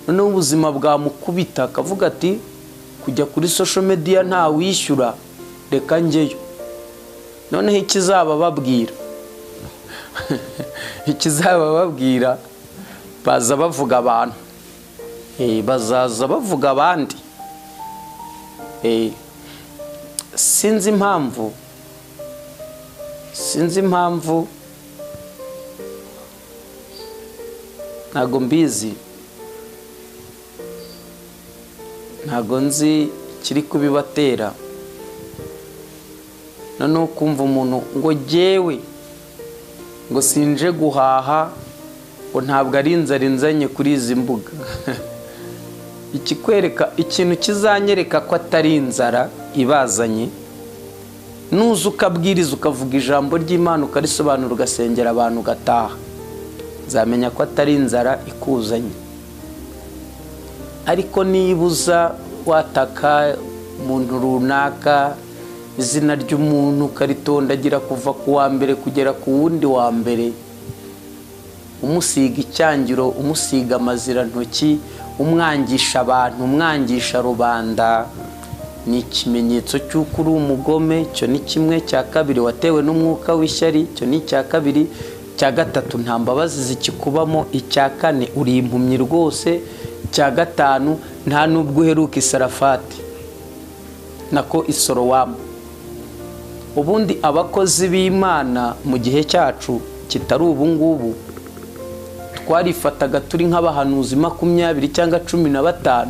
Speaker 3: Noneho ubuzima bwamukubita akavuga ati kujya kuri social media nta wishyura, reka njyeyo. Noneho ikizaba babwira baza bavuga abantu, bazaza bavuga abandi. Sinzi impamvu ntago mbizi, ntago nzi kiri kubibatera. Noneho kumva umuntu ngo jyewe ngo sinje guhaha, ngo ntabwo ari inzara inzanye kuri izi mbuga. Ikikwereka ikintu kizanyereka ko atari inzara ibazanye, nuza ukabwiriza ukavuga ijambo ry'Imana ukarisobanura ugasengera abantu ugataha, nzamenya ko atari inzara ikuzanye. Ariko niba uza wataka umuntu runaka, izina ry'umuntu ukaritondagira kuva ku wa mbere kugera ku wundi wa mbere, umusiga icyangiro, umusiga amazirantoki, umwangisha abantu, umwangisha rubanda, ni ikimenyetso cy'uko uri umugome. Icyo ni kimwe. Cya kabiri, watewe n'umwuka w'ishyari. Icyo ni icya kabiri. Icya gatatu, nta mbabazi zikikubamo. Icya kane, uri impumyi rwose. Icya gatanu, nta nubwo uheruka isarafati, nako isorowamu. Ubundi abakozi b'Imana mu gihe cyacu kitari ubu ngubu, twarifataga turi nk'abahanuzi 20 cyangwa 15,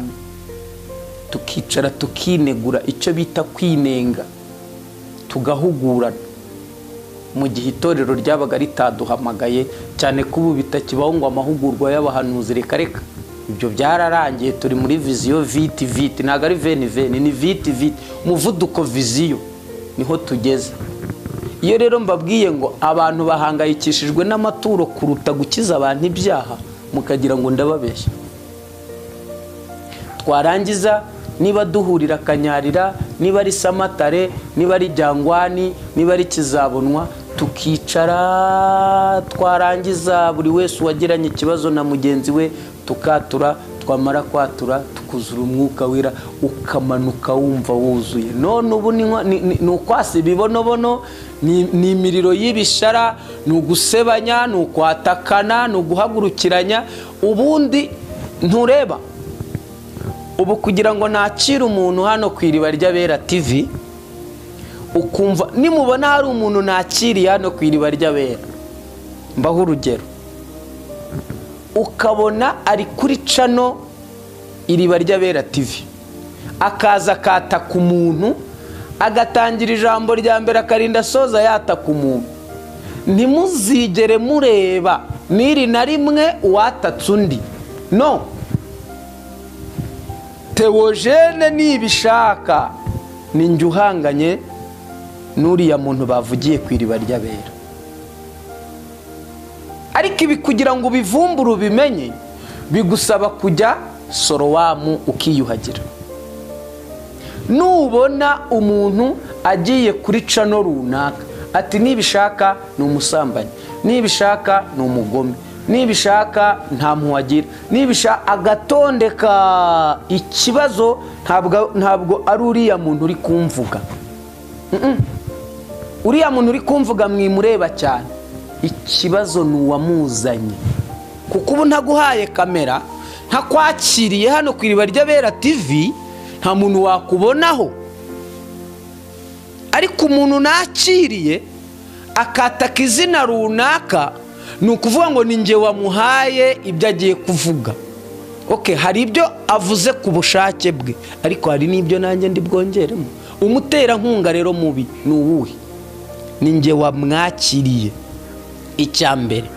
Speaker 3: tukicara tukinegura, icyo bita kwinenga, tugahugurana. Mu gihe itorero ryabaga ritaduhamagaye, cyane ko ubu bitakibaho ngo amahugurwa y'abahanuzi, reka reka, ibyo byararangiye. Turi muri viziyo viti viti, ntabwo ari veni veni, ni viti viti, umuvuduko viziyo, niho tugeze. Iyo rero mbabwiye ngo abantu bahangayikishijwe n'amaturo kuruta gukiza abantu ibyaha, mukagira ngo ndababeshya. Twarangiza niba duhurira Kanyarira, niba ari Samatare, niba ari Jangwani, niba ari Kizabonwa, tukicara, twarangiza buri wese uwagiranye ikibazo na mugenzi we tukatura, twamara kwatura tukuzura umwuka wera, ukamanuka wumva wuzuye. None ubu ni ukwasa ibibonobono, ni imiriro y'ibishara, ni ugusebanya, ni ukwatakana, ni uguhagurukiranya. Ubundi ntureba ubu kugira ngo nakire umuntu hano ku Iriba ry'Abera TV, ukumva nimubona hari umuntu nakiriye hano ku Iriba ry'Abera, mbaho urugero, ukabona ari kuri cano Iriba ry'Abera TV, akaza akataka umuntu, agatangira ijambo rya mbere akarinda asoza yataka umuntu, ntimuzigere mureba n'iri na rimwe uwatatse undi. No Theogene nibishaka ni njye uhanganye n'uriya muntu bavugiye ku Iriba ry'Abera. Ariko ibi kugira ngo ubivumbure ubimenye, bigusaba kujya Sorowamu ukiyuhagira. Nubona umuntu agiye kuri cano runaka ati nibishaka ni umusambanyi, nibishaka ni umugome, nibishaka nta mpuwagira, nibishaka agatondeka ikibazo, ntabwo ari uriya muntu uri kumvuga. Uriya muntu uri kumvuga mwimureba cyane, ikibazo ni uwamuzanye. Kuko ubu ntaguhaye kamera, ntakwakiriye hano ku Iriba ry'Abera TV, nta muntu wakubonaho. Ariko umuntu nakiriye akataka izina runaka, ni ukuvuga ngo ni njye wamuhaye ibyo agiye kuvuga. Okay, hari ibyo avuze ku bushake bwe, ariko hari n'ibyo nanjye ndi bwongeremo. Umuterankunga rero mubi ni uwuhe? Ni njye wamwakiriye. Icya mbere,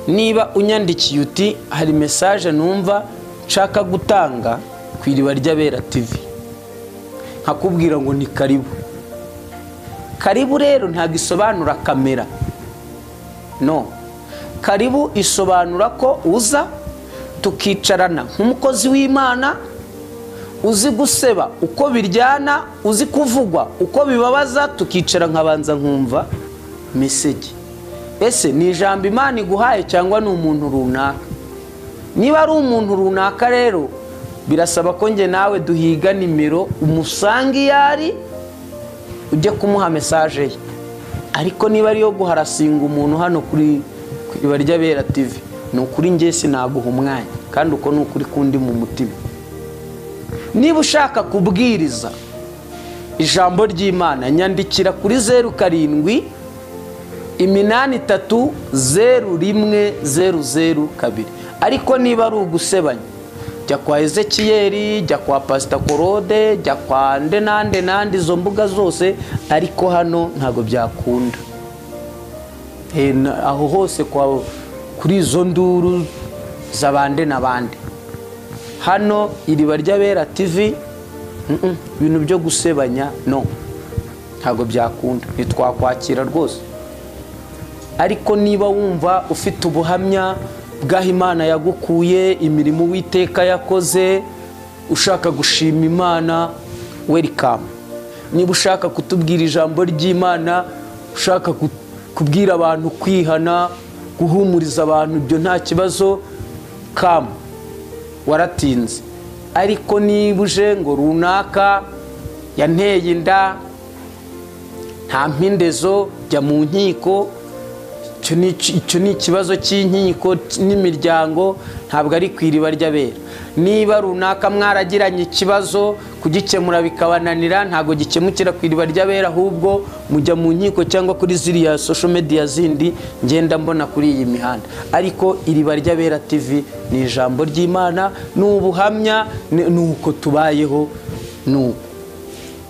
Speaker 3: niba unyandikiye uti hari message numva nshaka gutanga ku Iriba ry'Abera TV, nkakubwira ngo ni karibu, Karibu rero ntabwo isobanura kamera, no. Karibu isobanura ko uza tukicarana nk'umukozi w'Imana, uzi guseba uko biryana, uzi kuvugwa uko bibabaza, tukicara nkabanza nkumva message. Ese ni ijambo Imana iguhaye cyangwa ni umuntu runaka? Niba ari umuntu runaka rero, birasaba ko njye nawe duhiga nimero, umusange iyo ari, ujye kumuha message ye. Ariko niba ariyo guharasinga umuntu hano kuri Iriba ry'Abera TV, ni ukuri njye sinaguha umwanya, kandi uko ni ukuri kundi mu mutima. Niba ushaka kubwiriza ijambo ry'Imana, nyandikira kuri 0783 010 002. Ariko niba ari ugusebanya, jya kwa Ezekiyeli, jya kwa Pasita Korode, jya kwa nde nande nande, izo mbuga zose, ariko hano ntabwo byakunda. Aho hose kuri izo nduru z'abande n'abandi. Hano Iriba ry'Abera TV, ibintu byo gusebanya no, ntabwo byakunda, ntitwakwakira rwose. Ariko niba wumva ufite ubuhamya bw'aho Imana yagukuye, imirimo Uwiteka yakoze, ushaka gushima Imana, welcome. Niba ushaka kutubwira ijambo ry'Imana, ushaka kubwira abantu kwihana, guhumuriza abantu, ibyo nta kibazo, come, waratinze. Ariko niba uje ngo runaka yanteye inda, nta mpindezo, jya mu nkiko. Icyo ni ikibazo cy'inkiko n'imiryango, ntabwo ari ku Iriba ry'Abera. Niba runaka mwaragiranye ikibazo, kugikemura bikabananira, ntabwo gikemukira ku Iriba ry'Abera, ahubwo mujya mu nkiko cyangwa kuri ziriya social media zindi ngenda mbona kuri iyi mihanda. Ariko Iriba ry'Abera TV ni ijambo ry'Imana, ni ubuhamya, ni uko tubayeho. Ni uko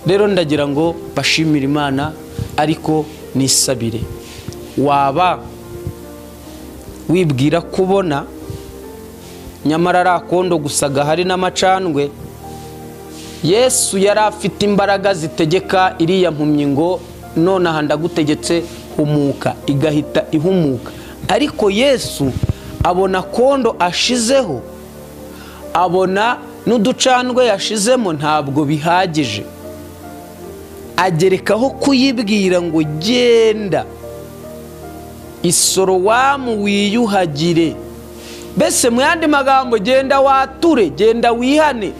Speaker 3: rero ndagira ngo bashimire Imana, ariko nisabire. Waba wibwira kubona nyamara ari akondo gusa gahari n'amacandwe. Yesu yari afite imbaraga zitegeka iriya mpumyi ngo nonaha ndagutegetse humuka, igahita ihumuka. Ariko Yesu abona kondo ashizeho, abona n'uducandwe yashizemo ntabwo bihagije, agerekaho kuyibwira ngo genda Isorowamu wiyuhagire. Mbese mu yandi magambo, genda wature, genda wihane,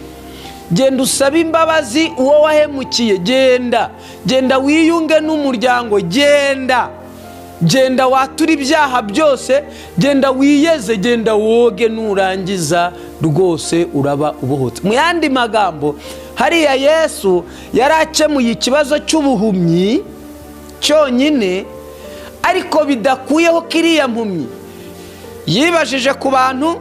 Speaker 3: genda usabe imbabazi uwo wahemukiye, genda, genda wiyunge n'umuryango, genda, genda wature ibyaha byose, genda wiyeze, genda woge, nurangiza rwose uraba ubohotse. Mu yandi magambo, hariya Yesu yari akemuye ikibazo cy'ubuhumyi cyonyine, ariko bidakuyeho kiriya mpumyi yibajije ku bantu,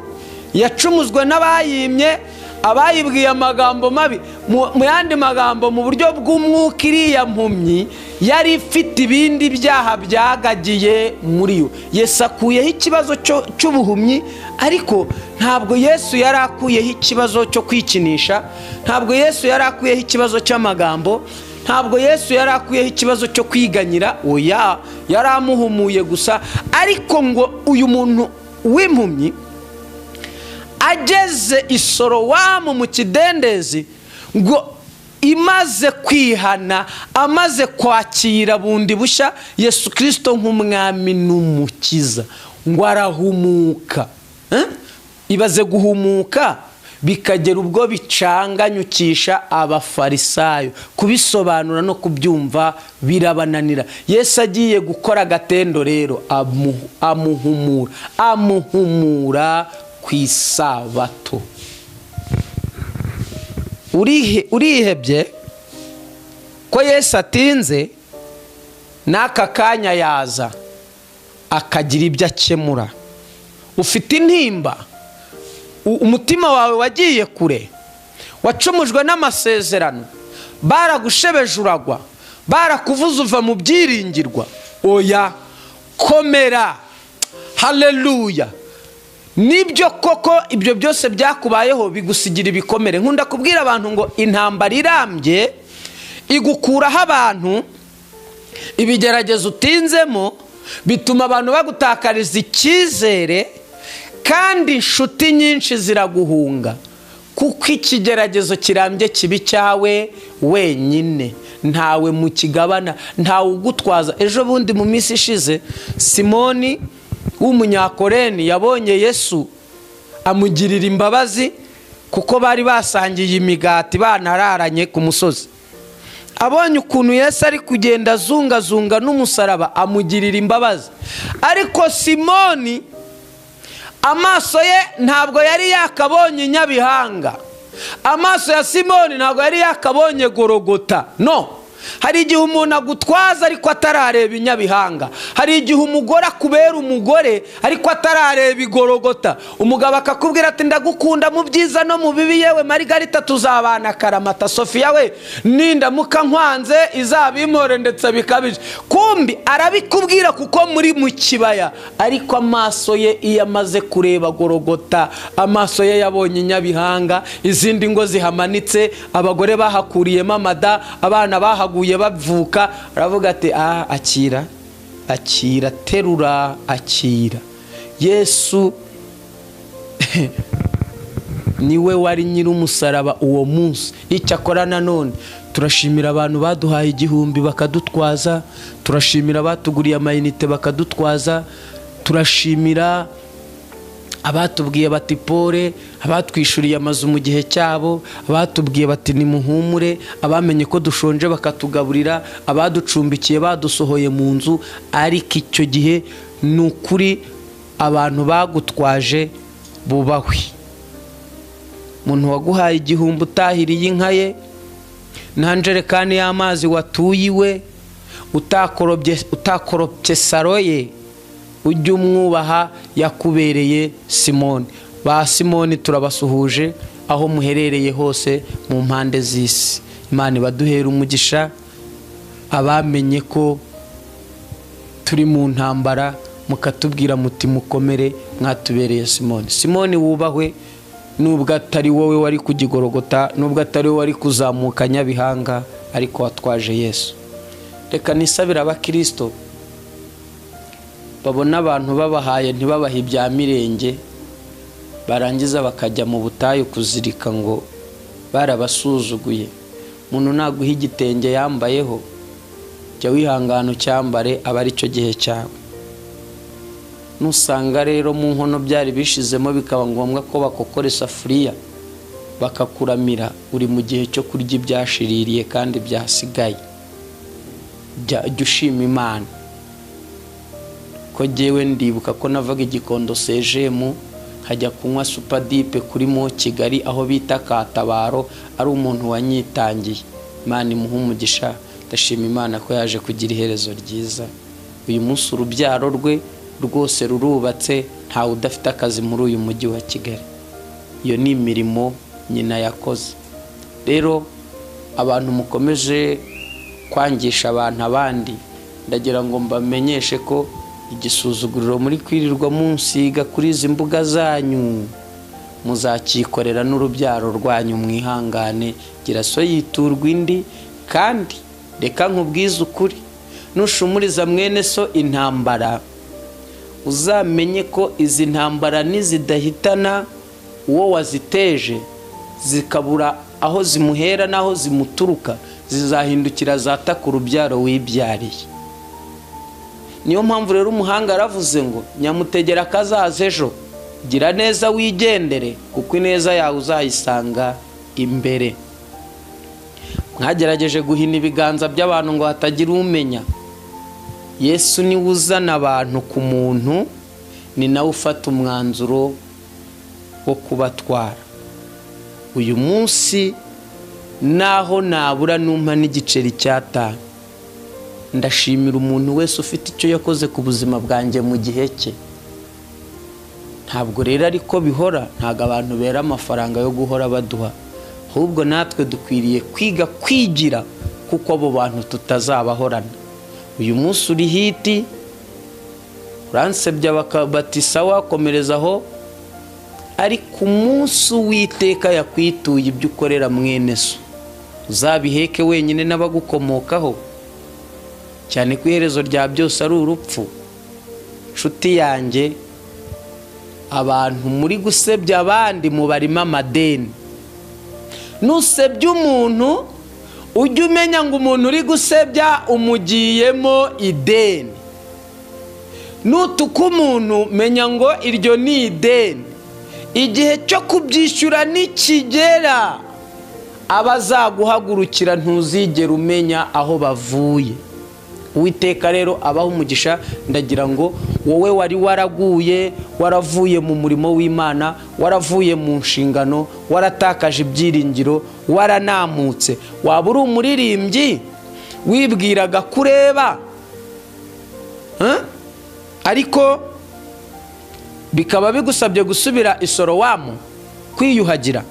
Speaker 3: yacumuzwe n'abayimye, abayibwiye amagambo mabi. Mu yandi magambo, mu buryo bw'umwuka, iriya mpumyi yari ifite ibindi byaha byagagiye muri yo. Yesu akuyeho ikibazo cy'ubuhumyi, ariko ntabwo Yesu yari akuyeho ikibazo cyo kwikinisha, ntabwo Yesu yari akuyeho ikibazo cy'amagambo, ntabwo Yesu yari akuyeho ikibazo cyo kwiganyira. Oya, yari amuhumuye gusa. Ariko ngo uyu muntu w'impumyi ageze Isorowamu mu kidendezi, ngo imaze kwihana, amaze kwakira bundi bushya Yesu Kirisito nk'umwami n'umukiza, ngo arahumuka. Ibaze guhumuka bikagera ubwo bicanganyukisha abafarisayo, kubisobanura no kubyumva birabananira. Yesu agiye gukora agatendo rero, amuhumura ku isabato. Urihebye ko Yesu atinze, n'aka kanya yaza akagira ibyo akemura. Ufite intimba, umutima wawe wagiye kure, wacumujwe n'amasezerano, baragushebeje uragwa, barakuvuze uva mu byiringirwa. Oya, komera, haleluya. Nibyo koko ibyo byose byakubayeho bigusigira ibikomere. Nkunda kubwira abantu ngo intambara irambye igukuraho abantu, Ibigeragezo utinzemo bituma abantu bagutakariza icyizere, kandi inshuti nyinshi ziraguhunga, kuko ikigeragezo kirambye kibi cyawe wenyine, ntawe mukigabana, ntawe ugutwaza. Ejo bundi mu minsi ishize, Simoni w'umunyakoreni yabonye Yesu amugirira imbabazi, kuko bari basangiye imigati banararanye ku musozi. Abonye ukuntu Yesu ari kugenda azungazunga n'umusaraba, amugirira imbabazi. Ariko Simoni amaso ye ntabwo yari yakabonye Inyabihanga, amaso ya Simoni ntabwo yari yakabonye Gorogota. No, hari igihe umuntu agutwaza ariko atarareba Inyabihanga. Hari igihe umugore akubera umugore ariko atarareba Igorogota. Umugabo akakubwira ati ndagukunda mu byiza no mu bibi, yewe Marigarita tuzabana karamata, Sofiya we nindamuka nkwanze izabimpore ndetse bikabije. Kumbi arabikubwira kuko muri mu kibaya, ariko amaso ye iyo amaze kureba Gorogota, amaso ye yabonye Inyabihanga, izindi ngo zihamanitse, abagore bahakuriyemo amada, abana bahaguye bavuka, aravuga ati ah, akira, akira, terura, akira. Yesu niwe wari nyir'umusaraba uwo munsi. Icyakora nanone turashimira abantu baduhaye 1000 bakadutwaza, turashimira abatuguriye amayinite bakadutwaza, turashimira abatubwiye bati pole, abatwishyuriye amazu mu gihe cyabo, abatubwiye bati nimuhumure, abamenye ko dushonje bakatugaburira, abaducumbikiye badusohoye mu nzu. Ariko icyo gihe ni ukuri abantu bagutwaje bubahwe. Umuntu waguhaye 1000 utahiriye inka ye, nta njerekani y'amazi watuye iwe, utakoropye saro ye, ujye umwubaha, yakubereye Simoni. Ba Simoni turabasuhuje aho muherereye hose mu mpande z'isi. Imana ibaduhera umugisha. Abamenye ko turi mu ntambara mukatubwira muti mukomere, mwatubereye Simoni. Simoni wubahwe, nubwo atari wowe wari kugigorogota, nubwo atari wowe wari kuzamuka Nyabihanga, ariko watwaje Yesu. Reka nisabire abakirisito babona abantu babahaye ntibabahe ibya mirenge, barangiza bakajya mu butayu kuzirika ngo barabasuzuguye. Umuntu naguha igitenge yambayeho, jya wihangana ucyambare, aba ari cyo gihe cyawe. Nusanga rero mu nkono byari bishizemo, bikaba ngombwa ko bakokora isafuriya bakakuramira, uri mu gihe cyo kurya ibyashiririye kandi byasigaye. Jya ushima Imana. Ko jyewe ndibuka ko navaga Igikondo sejemu nkajya kunywa supadipe kuri mo Kigali aho bita Katabaro, ari umuntu wanyitangiye. Imana imuha umugisha. Ndashima Imana ko yaje kugira iherezo ryiza. Uyu munsi urubyaro rwe rwose rurubatse, ntawe udafite akazi muri uyu mujyi wa Kigali. Iyo ni imirimo nyina yakoze. Rero abantu mukomeje kwangisha abantu abandi, ndagira ngo mbamenyeshe ko igisuzuguriro muri kwirirwa munsiga kuri izi mbuga zanyu muzakikorera n'urubyaro rwanyu. Mwihangane, gira so yiturwa indi. Kandi reka nkubwize ukuri, nushumuriza mwene so intambara, uzamenye ko izi ntambara nizidahitana uwo waziteje, zikabura aho zimuhera n'aho zimuturuka, zizahindukira zataka urubyaro wibyariye. Niyo mpamvu rero umuhanga yaravuze ngo nyamutegera akazaza ejo, gira neza wigendere, kuko ineza yawe uzayisanga imbere. Mwagerageje guhina ibiganza by'abantu ngo hatagira umenya. Yesu niwe uzana abantu ku muntu, ni nawe ufata umwanzuro wo kubatwara. Uyu munsi naho nabura numpa n'igiceri cy'atanu, ndashimira umuntu wese ufite icyo yakoze ku buzima bwanjye mu gihe cye. Ntabwo rero ariko bihora, ntabwo abantu bera amafaranga yo guhora baduha, ahubwo natwe dukwiriye kwiga kwigira, kuko abo bantu tutazabahorana. Uyu munsi uri hiti, uransebya bati sawa komereza aho, ariko umunsi Uwiteka yakwituye ibyo ukorera mwene so, uzabiheke wenyine n'abagukomokaho. Cyane ko iherezo rya byose ari urupfu. Nshuti yanjye, abantu muri gusebya abandi mubarimo amadeni. Nusebya umuntu, ujye umenya ngo umuntu uri gusebya umugiyemo ideni. Nutuka umuntu, menya ngo iryo ni ideni. Igihe cyo kubyishyura nikigera, abazaguhagurukira ntuzigera umenya aho bavuye. Uwiteka rero abaha umugisha. Ndagira ngo wowe wari waraguye, waravuye mu murimo w'Imana, waravuye mu nshingano, waratakaje ibyiringiro, waranamutse, waba uri umuririmbyi wibwiraga kureba, ariko bikaba bigusabye gusubira isorowamu kwiyuhagira.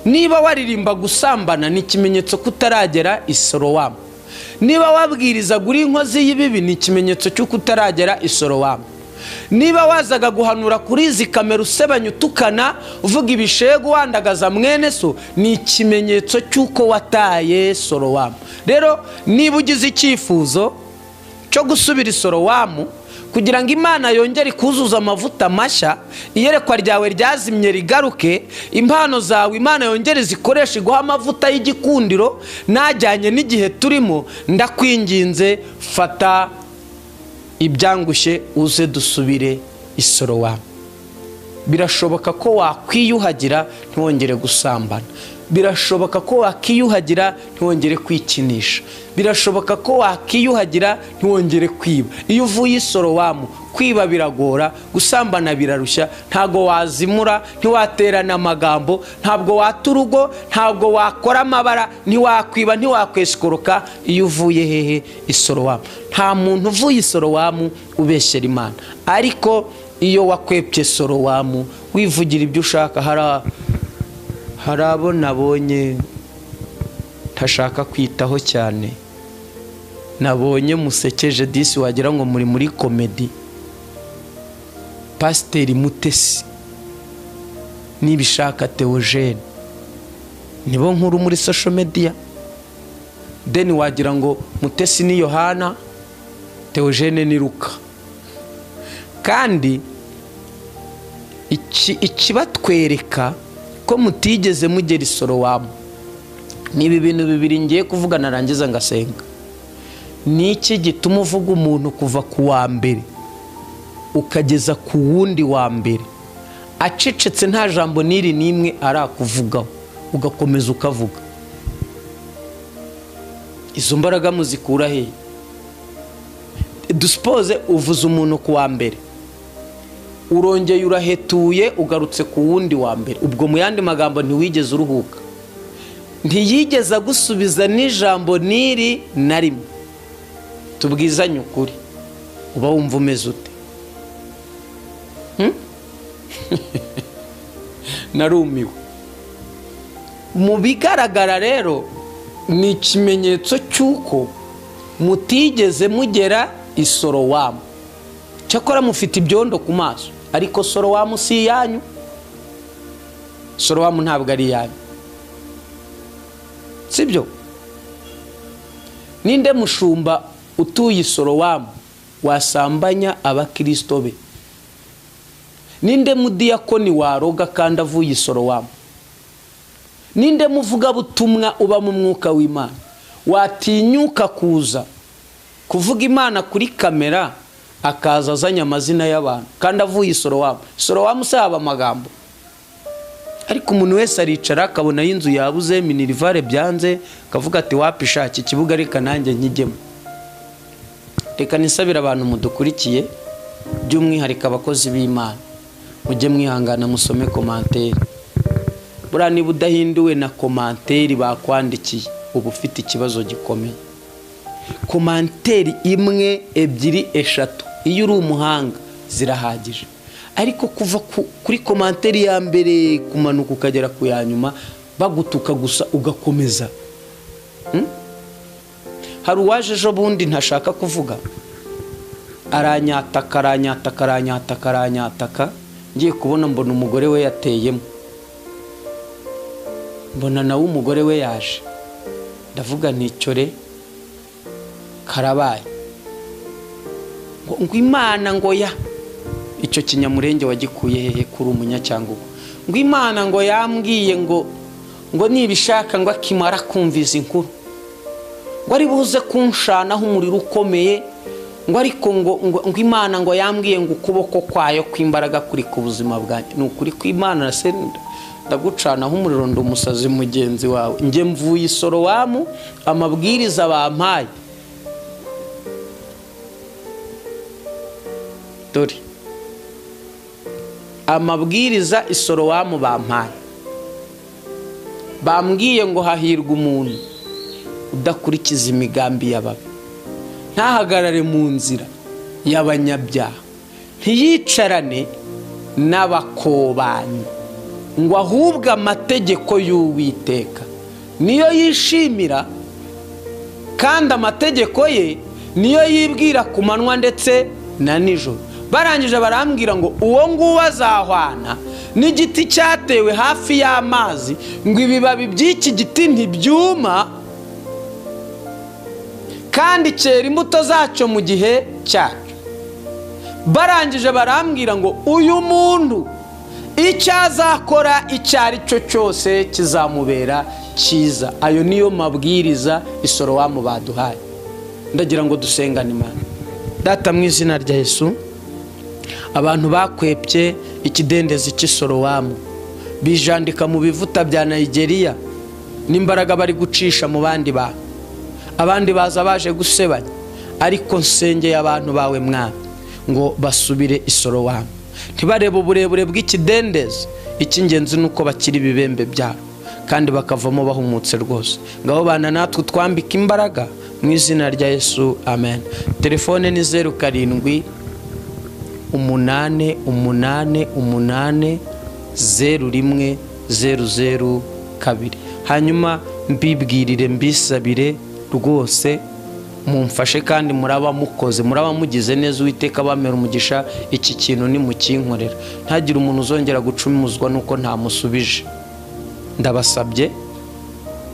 Speaker 3: Niba waririmba gusambana, ni ikimenyetso ko utaragera isorowamu. Niba wabwirizaga uri inkozi y'ibibi, ni ikimenyetso cy'uko utaragera isorowamu. Niba wazaga guhanura kuri izi kamera usebanya, utukana, uvuga ibishegu, wandagaza mwene so, ni ikimenyetso cy'uko wataye sorowamu. Rero niba ugize icyifuzo cyo gusubira isorowamu kugira ngo Imana yongere ikuzuze amavuta mashya, iyerekwa ryawe ryazimye rigaruke, impano zawe Imana yongere zikoreshe, iguha amavuta y'igikundiro najyanye n'igihe turimo, ndakwinginze fata ibyangushye uze dusubire isorowamu. Birashoboka ko wakwiyuhagira ntiwongere gusambana. Birashoboka ko wakiyuhagira ntiwongere kwikinisha. Birashoboka ko wakiyuhagira ntiwongere kwiba. Iyo uvuye isorowamu, kwiba biragora, gusambana birarushya, ntabwo wazimura, ntiwaterana amagambo, ntabwo wata urugo, ntabwo wakora amabara, ntiwakwiba, ntiwakwesikoroka. Iyo uvuye hehe? Isorowamu. Nta muntu uvuye isorowamu ubeshyera Imana. Ariko iyo wakwepye sorowamu, wivugira ibyo ushaka, hari abo nabonye ntashaka kwitaho cyane, nabonye musekeje disi wagira ngo muri muri comedy. Pasiteri Mutesi Nibishaka Theogene nibo nkuru muri social media. Deni wagira ngo Mutesi ni Yohana, Theogene ni Luka. Kandi ikibatwereka ko mutigeze mugera isorowamu ni ibi bintu bibiri ngiye kuvuga narangiza ngasenga. Ni iki gituma uvuga umuntu kuva ku wa mbere ukageza ku wundi wa mbere acecetse, nta jambo n'iri n'imwe arakuvugaho, ugakomeza ukavuga? Izo mbaraga muzikura he? Dusipoze uvuze umuntu ku wa mbere, urongeye urahetuye, ugarutse ku wundi wa mbere. Ubwo mu yandi magambo ntiwigeze uruhuka, ntiyigeze agusubiza n'ijambo n'iri na rimwe. Tubwizanye ukuri, uba wumva umeze ute? Narumiwe. Mu bigaragara rero ni ikimenyetso cy'uko mutigeze mugera isorowamu. Cyakora mufite ibyondo ku maso, ariko sorowamu si iyanyu. Sorowamu ntabwo ari iyanyu, sibyo? Ninde mushumba utuye isorowamu wasambanya abakirisito be? Ninde mudiyakoni waroga kandi avuye isorowamu? Ninde muvugabutumwa uba mu mwuka w'Imana watinyuka kuza kuvuga Imana kuri kamera akaza azanye amazina y'abantu kandi avuye isorowamu? Isorowamu si haba amagambo, ariko umuntu wese aricara akabona y'inzu yabuze, minerivare byanze, akavuga ati wapi shaka ikibuga, reka nanjye nkijyemo. Reka nisabire abantu mudukurikiye, by'umwihariko abakozi b'Imana, mujye mwihangana musome commentaire. Buriya niba udahinduwe na commentaire bakwandikiye, uba ufite ikibazo gikomeye. Commentaire imwe, ebyiri, eshatu, iyo uri umuhanga zirahagije, ariko kuva kuri commentaire ya mbere kumanuka ukagera ku ya nyuma bagutuka gusa ugakomeza. Hari uwaje ejo bundi ntashaka kuvuga, aranyataka, aranyataka, aranyataka, aranyataka. Ngiye kubona mbona umugore we yateyemo, mbona nawe umugore we yaje, ndavuga nticyore. Karabaye ngo Imana ngo ya icyo kinyamurenge wagikuye hehe kuri umunyacyangugu? Ngo Imana ngo yambwiye ngo nibishaka ngo akimara kumviza inkuru ngo ari buze kunshanaho umuriro ukomeye, ngo ariko ngo Imana ngo yambwiye ngo ukuboko kwayo kw'imbaraga kuri ku buzima bwanjye. Ni ukuri kw'Imana se ndagucanaho umuriro, ndi umusazi mugenzi wawe. Njye mvuye Isorowamu, amabwiriza bampaye dore amabwiriza Isorowamu bampaye, bambwiye ngo hahirwa umuntu udakurikiza imigambi y'ababi, ntahagarare mu nzira y'abanyabyaha, ntiyicarane n'abakobanyi, ngo ahubwo amategeko y'Uwiteka niyo yishimira, kandi amategeko ye niyo yibwira ku manywa ndetse na nijoro. Barangije barambwira ngo uwo nguwo azahwana n'igiti cyatewe hafi y'amazi, ngo ibibabi by'iki giti ntibyuma, kandi cyera imbuto zacyo mu gihe cyacyo. Barangije barambwira ngo uyu muntu icyo azakora icyo ari cyo cyose kizamubera cyiza. Ayo niyo mabwiriza Isorowamu baduhaye. Ndagira ngo dusengane Imana. Data, mu izina rya Yesu, abantu bakwepye ikidendezi cy'Isorowamu bijandika mu bivuta bya Nigeria n'imbaraga bari gucisha mu bandi bantu, abandi baza baje gusebanya, ariko nsengeye abantu bawe Mwami ngo basubire Isorowamu, ntibarebe uburebure bw'ikidendezi, icy'ingenzi ni uko bakiri ibibembe byabo kandi bakavamo bahumutse rwose. Ngaho bana natwe twambika imbaraga mu izina rya Yesu, amen. Telefone ni 07 8 8 8 01 00 2. Hanyuma mbibwirire, mbisabire rwose, mumfashe kandi muraba mukoze, muraba mugize neza. Uwiteka bamera umugisha, iki kintu nimukinkorera, ntagire umuntu uzongera gucumuzwa nuko ntamusubije. Ndabasabye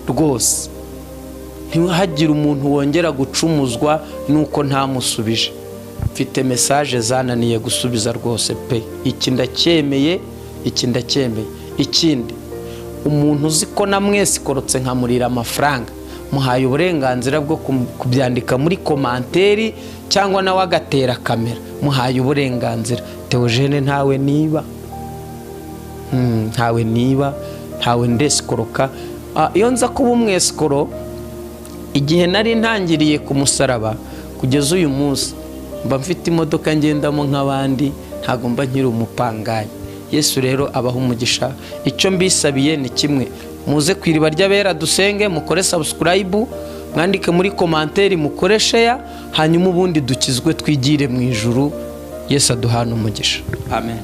Speaker 3: rwose, ntihagire umuntu wongera gucumuzwa nuko ntamusubije. Mfite message zananiye gusubiza rwose pe. Iki ndacyemeye, iki ndacyemeye. Ikindi, umuntu uzi ko namwesikorotse nkamurira amafaranga, muhaye uburenganzira bwo kubyandika muri komanteri cyangwa nawe agatera kamera, muhaye uburenganzira. Theogene ntawe niba, ntawe niba, ntawe ndesikoroka. Iyo nza kuba umwesikoro igihe nari ntangiriye ku musaraba kugeza uyu munsi, mba mfite imodoka ngendamo nk'abandi, ntago mba nkiri umupangayi. Yesu rero abaha umugisha. Icyo mbisabiye ni kimwe, muze ku iriba ry'abera dusenge, mukore subscribe, mwandike muri komanteri, mukore share, hanyuma ubundi dukizwe twigire mu ijuru. Yesu aduhana umugisha, amen.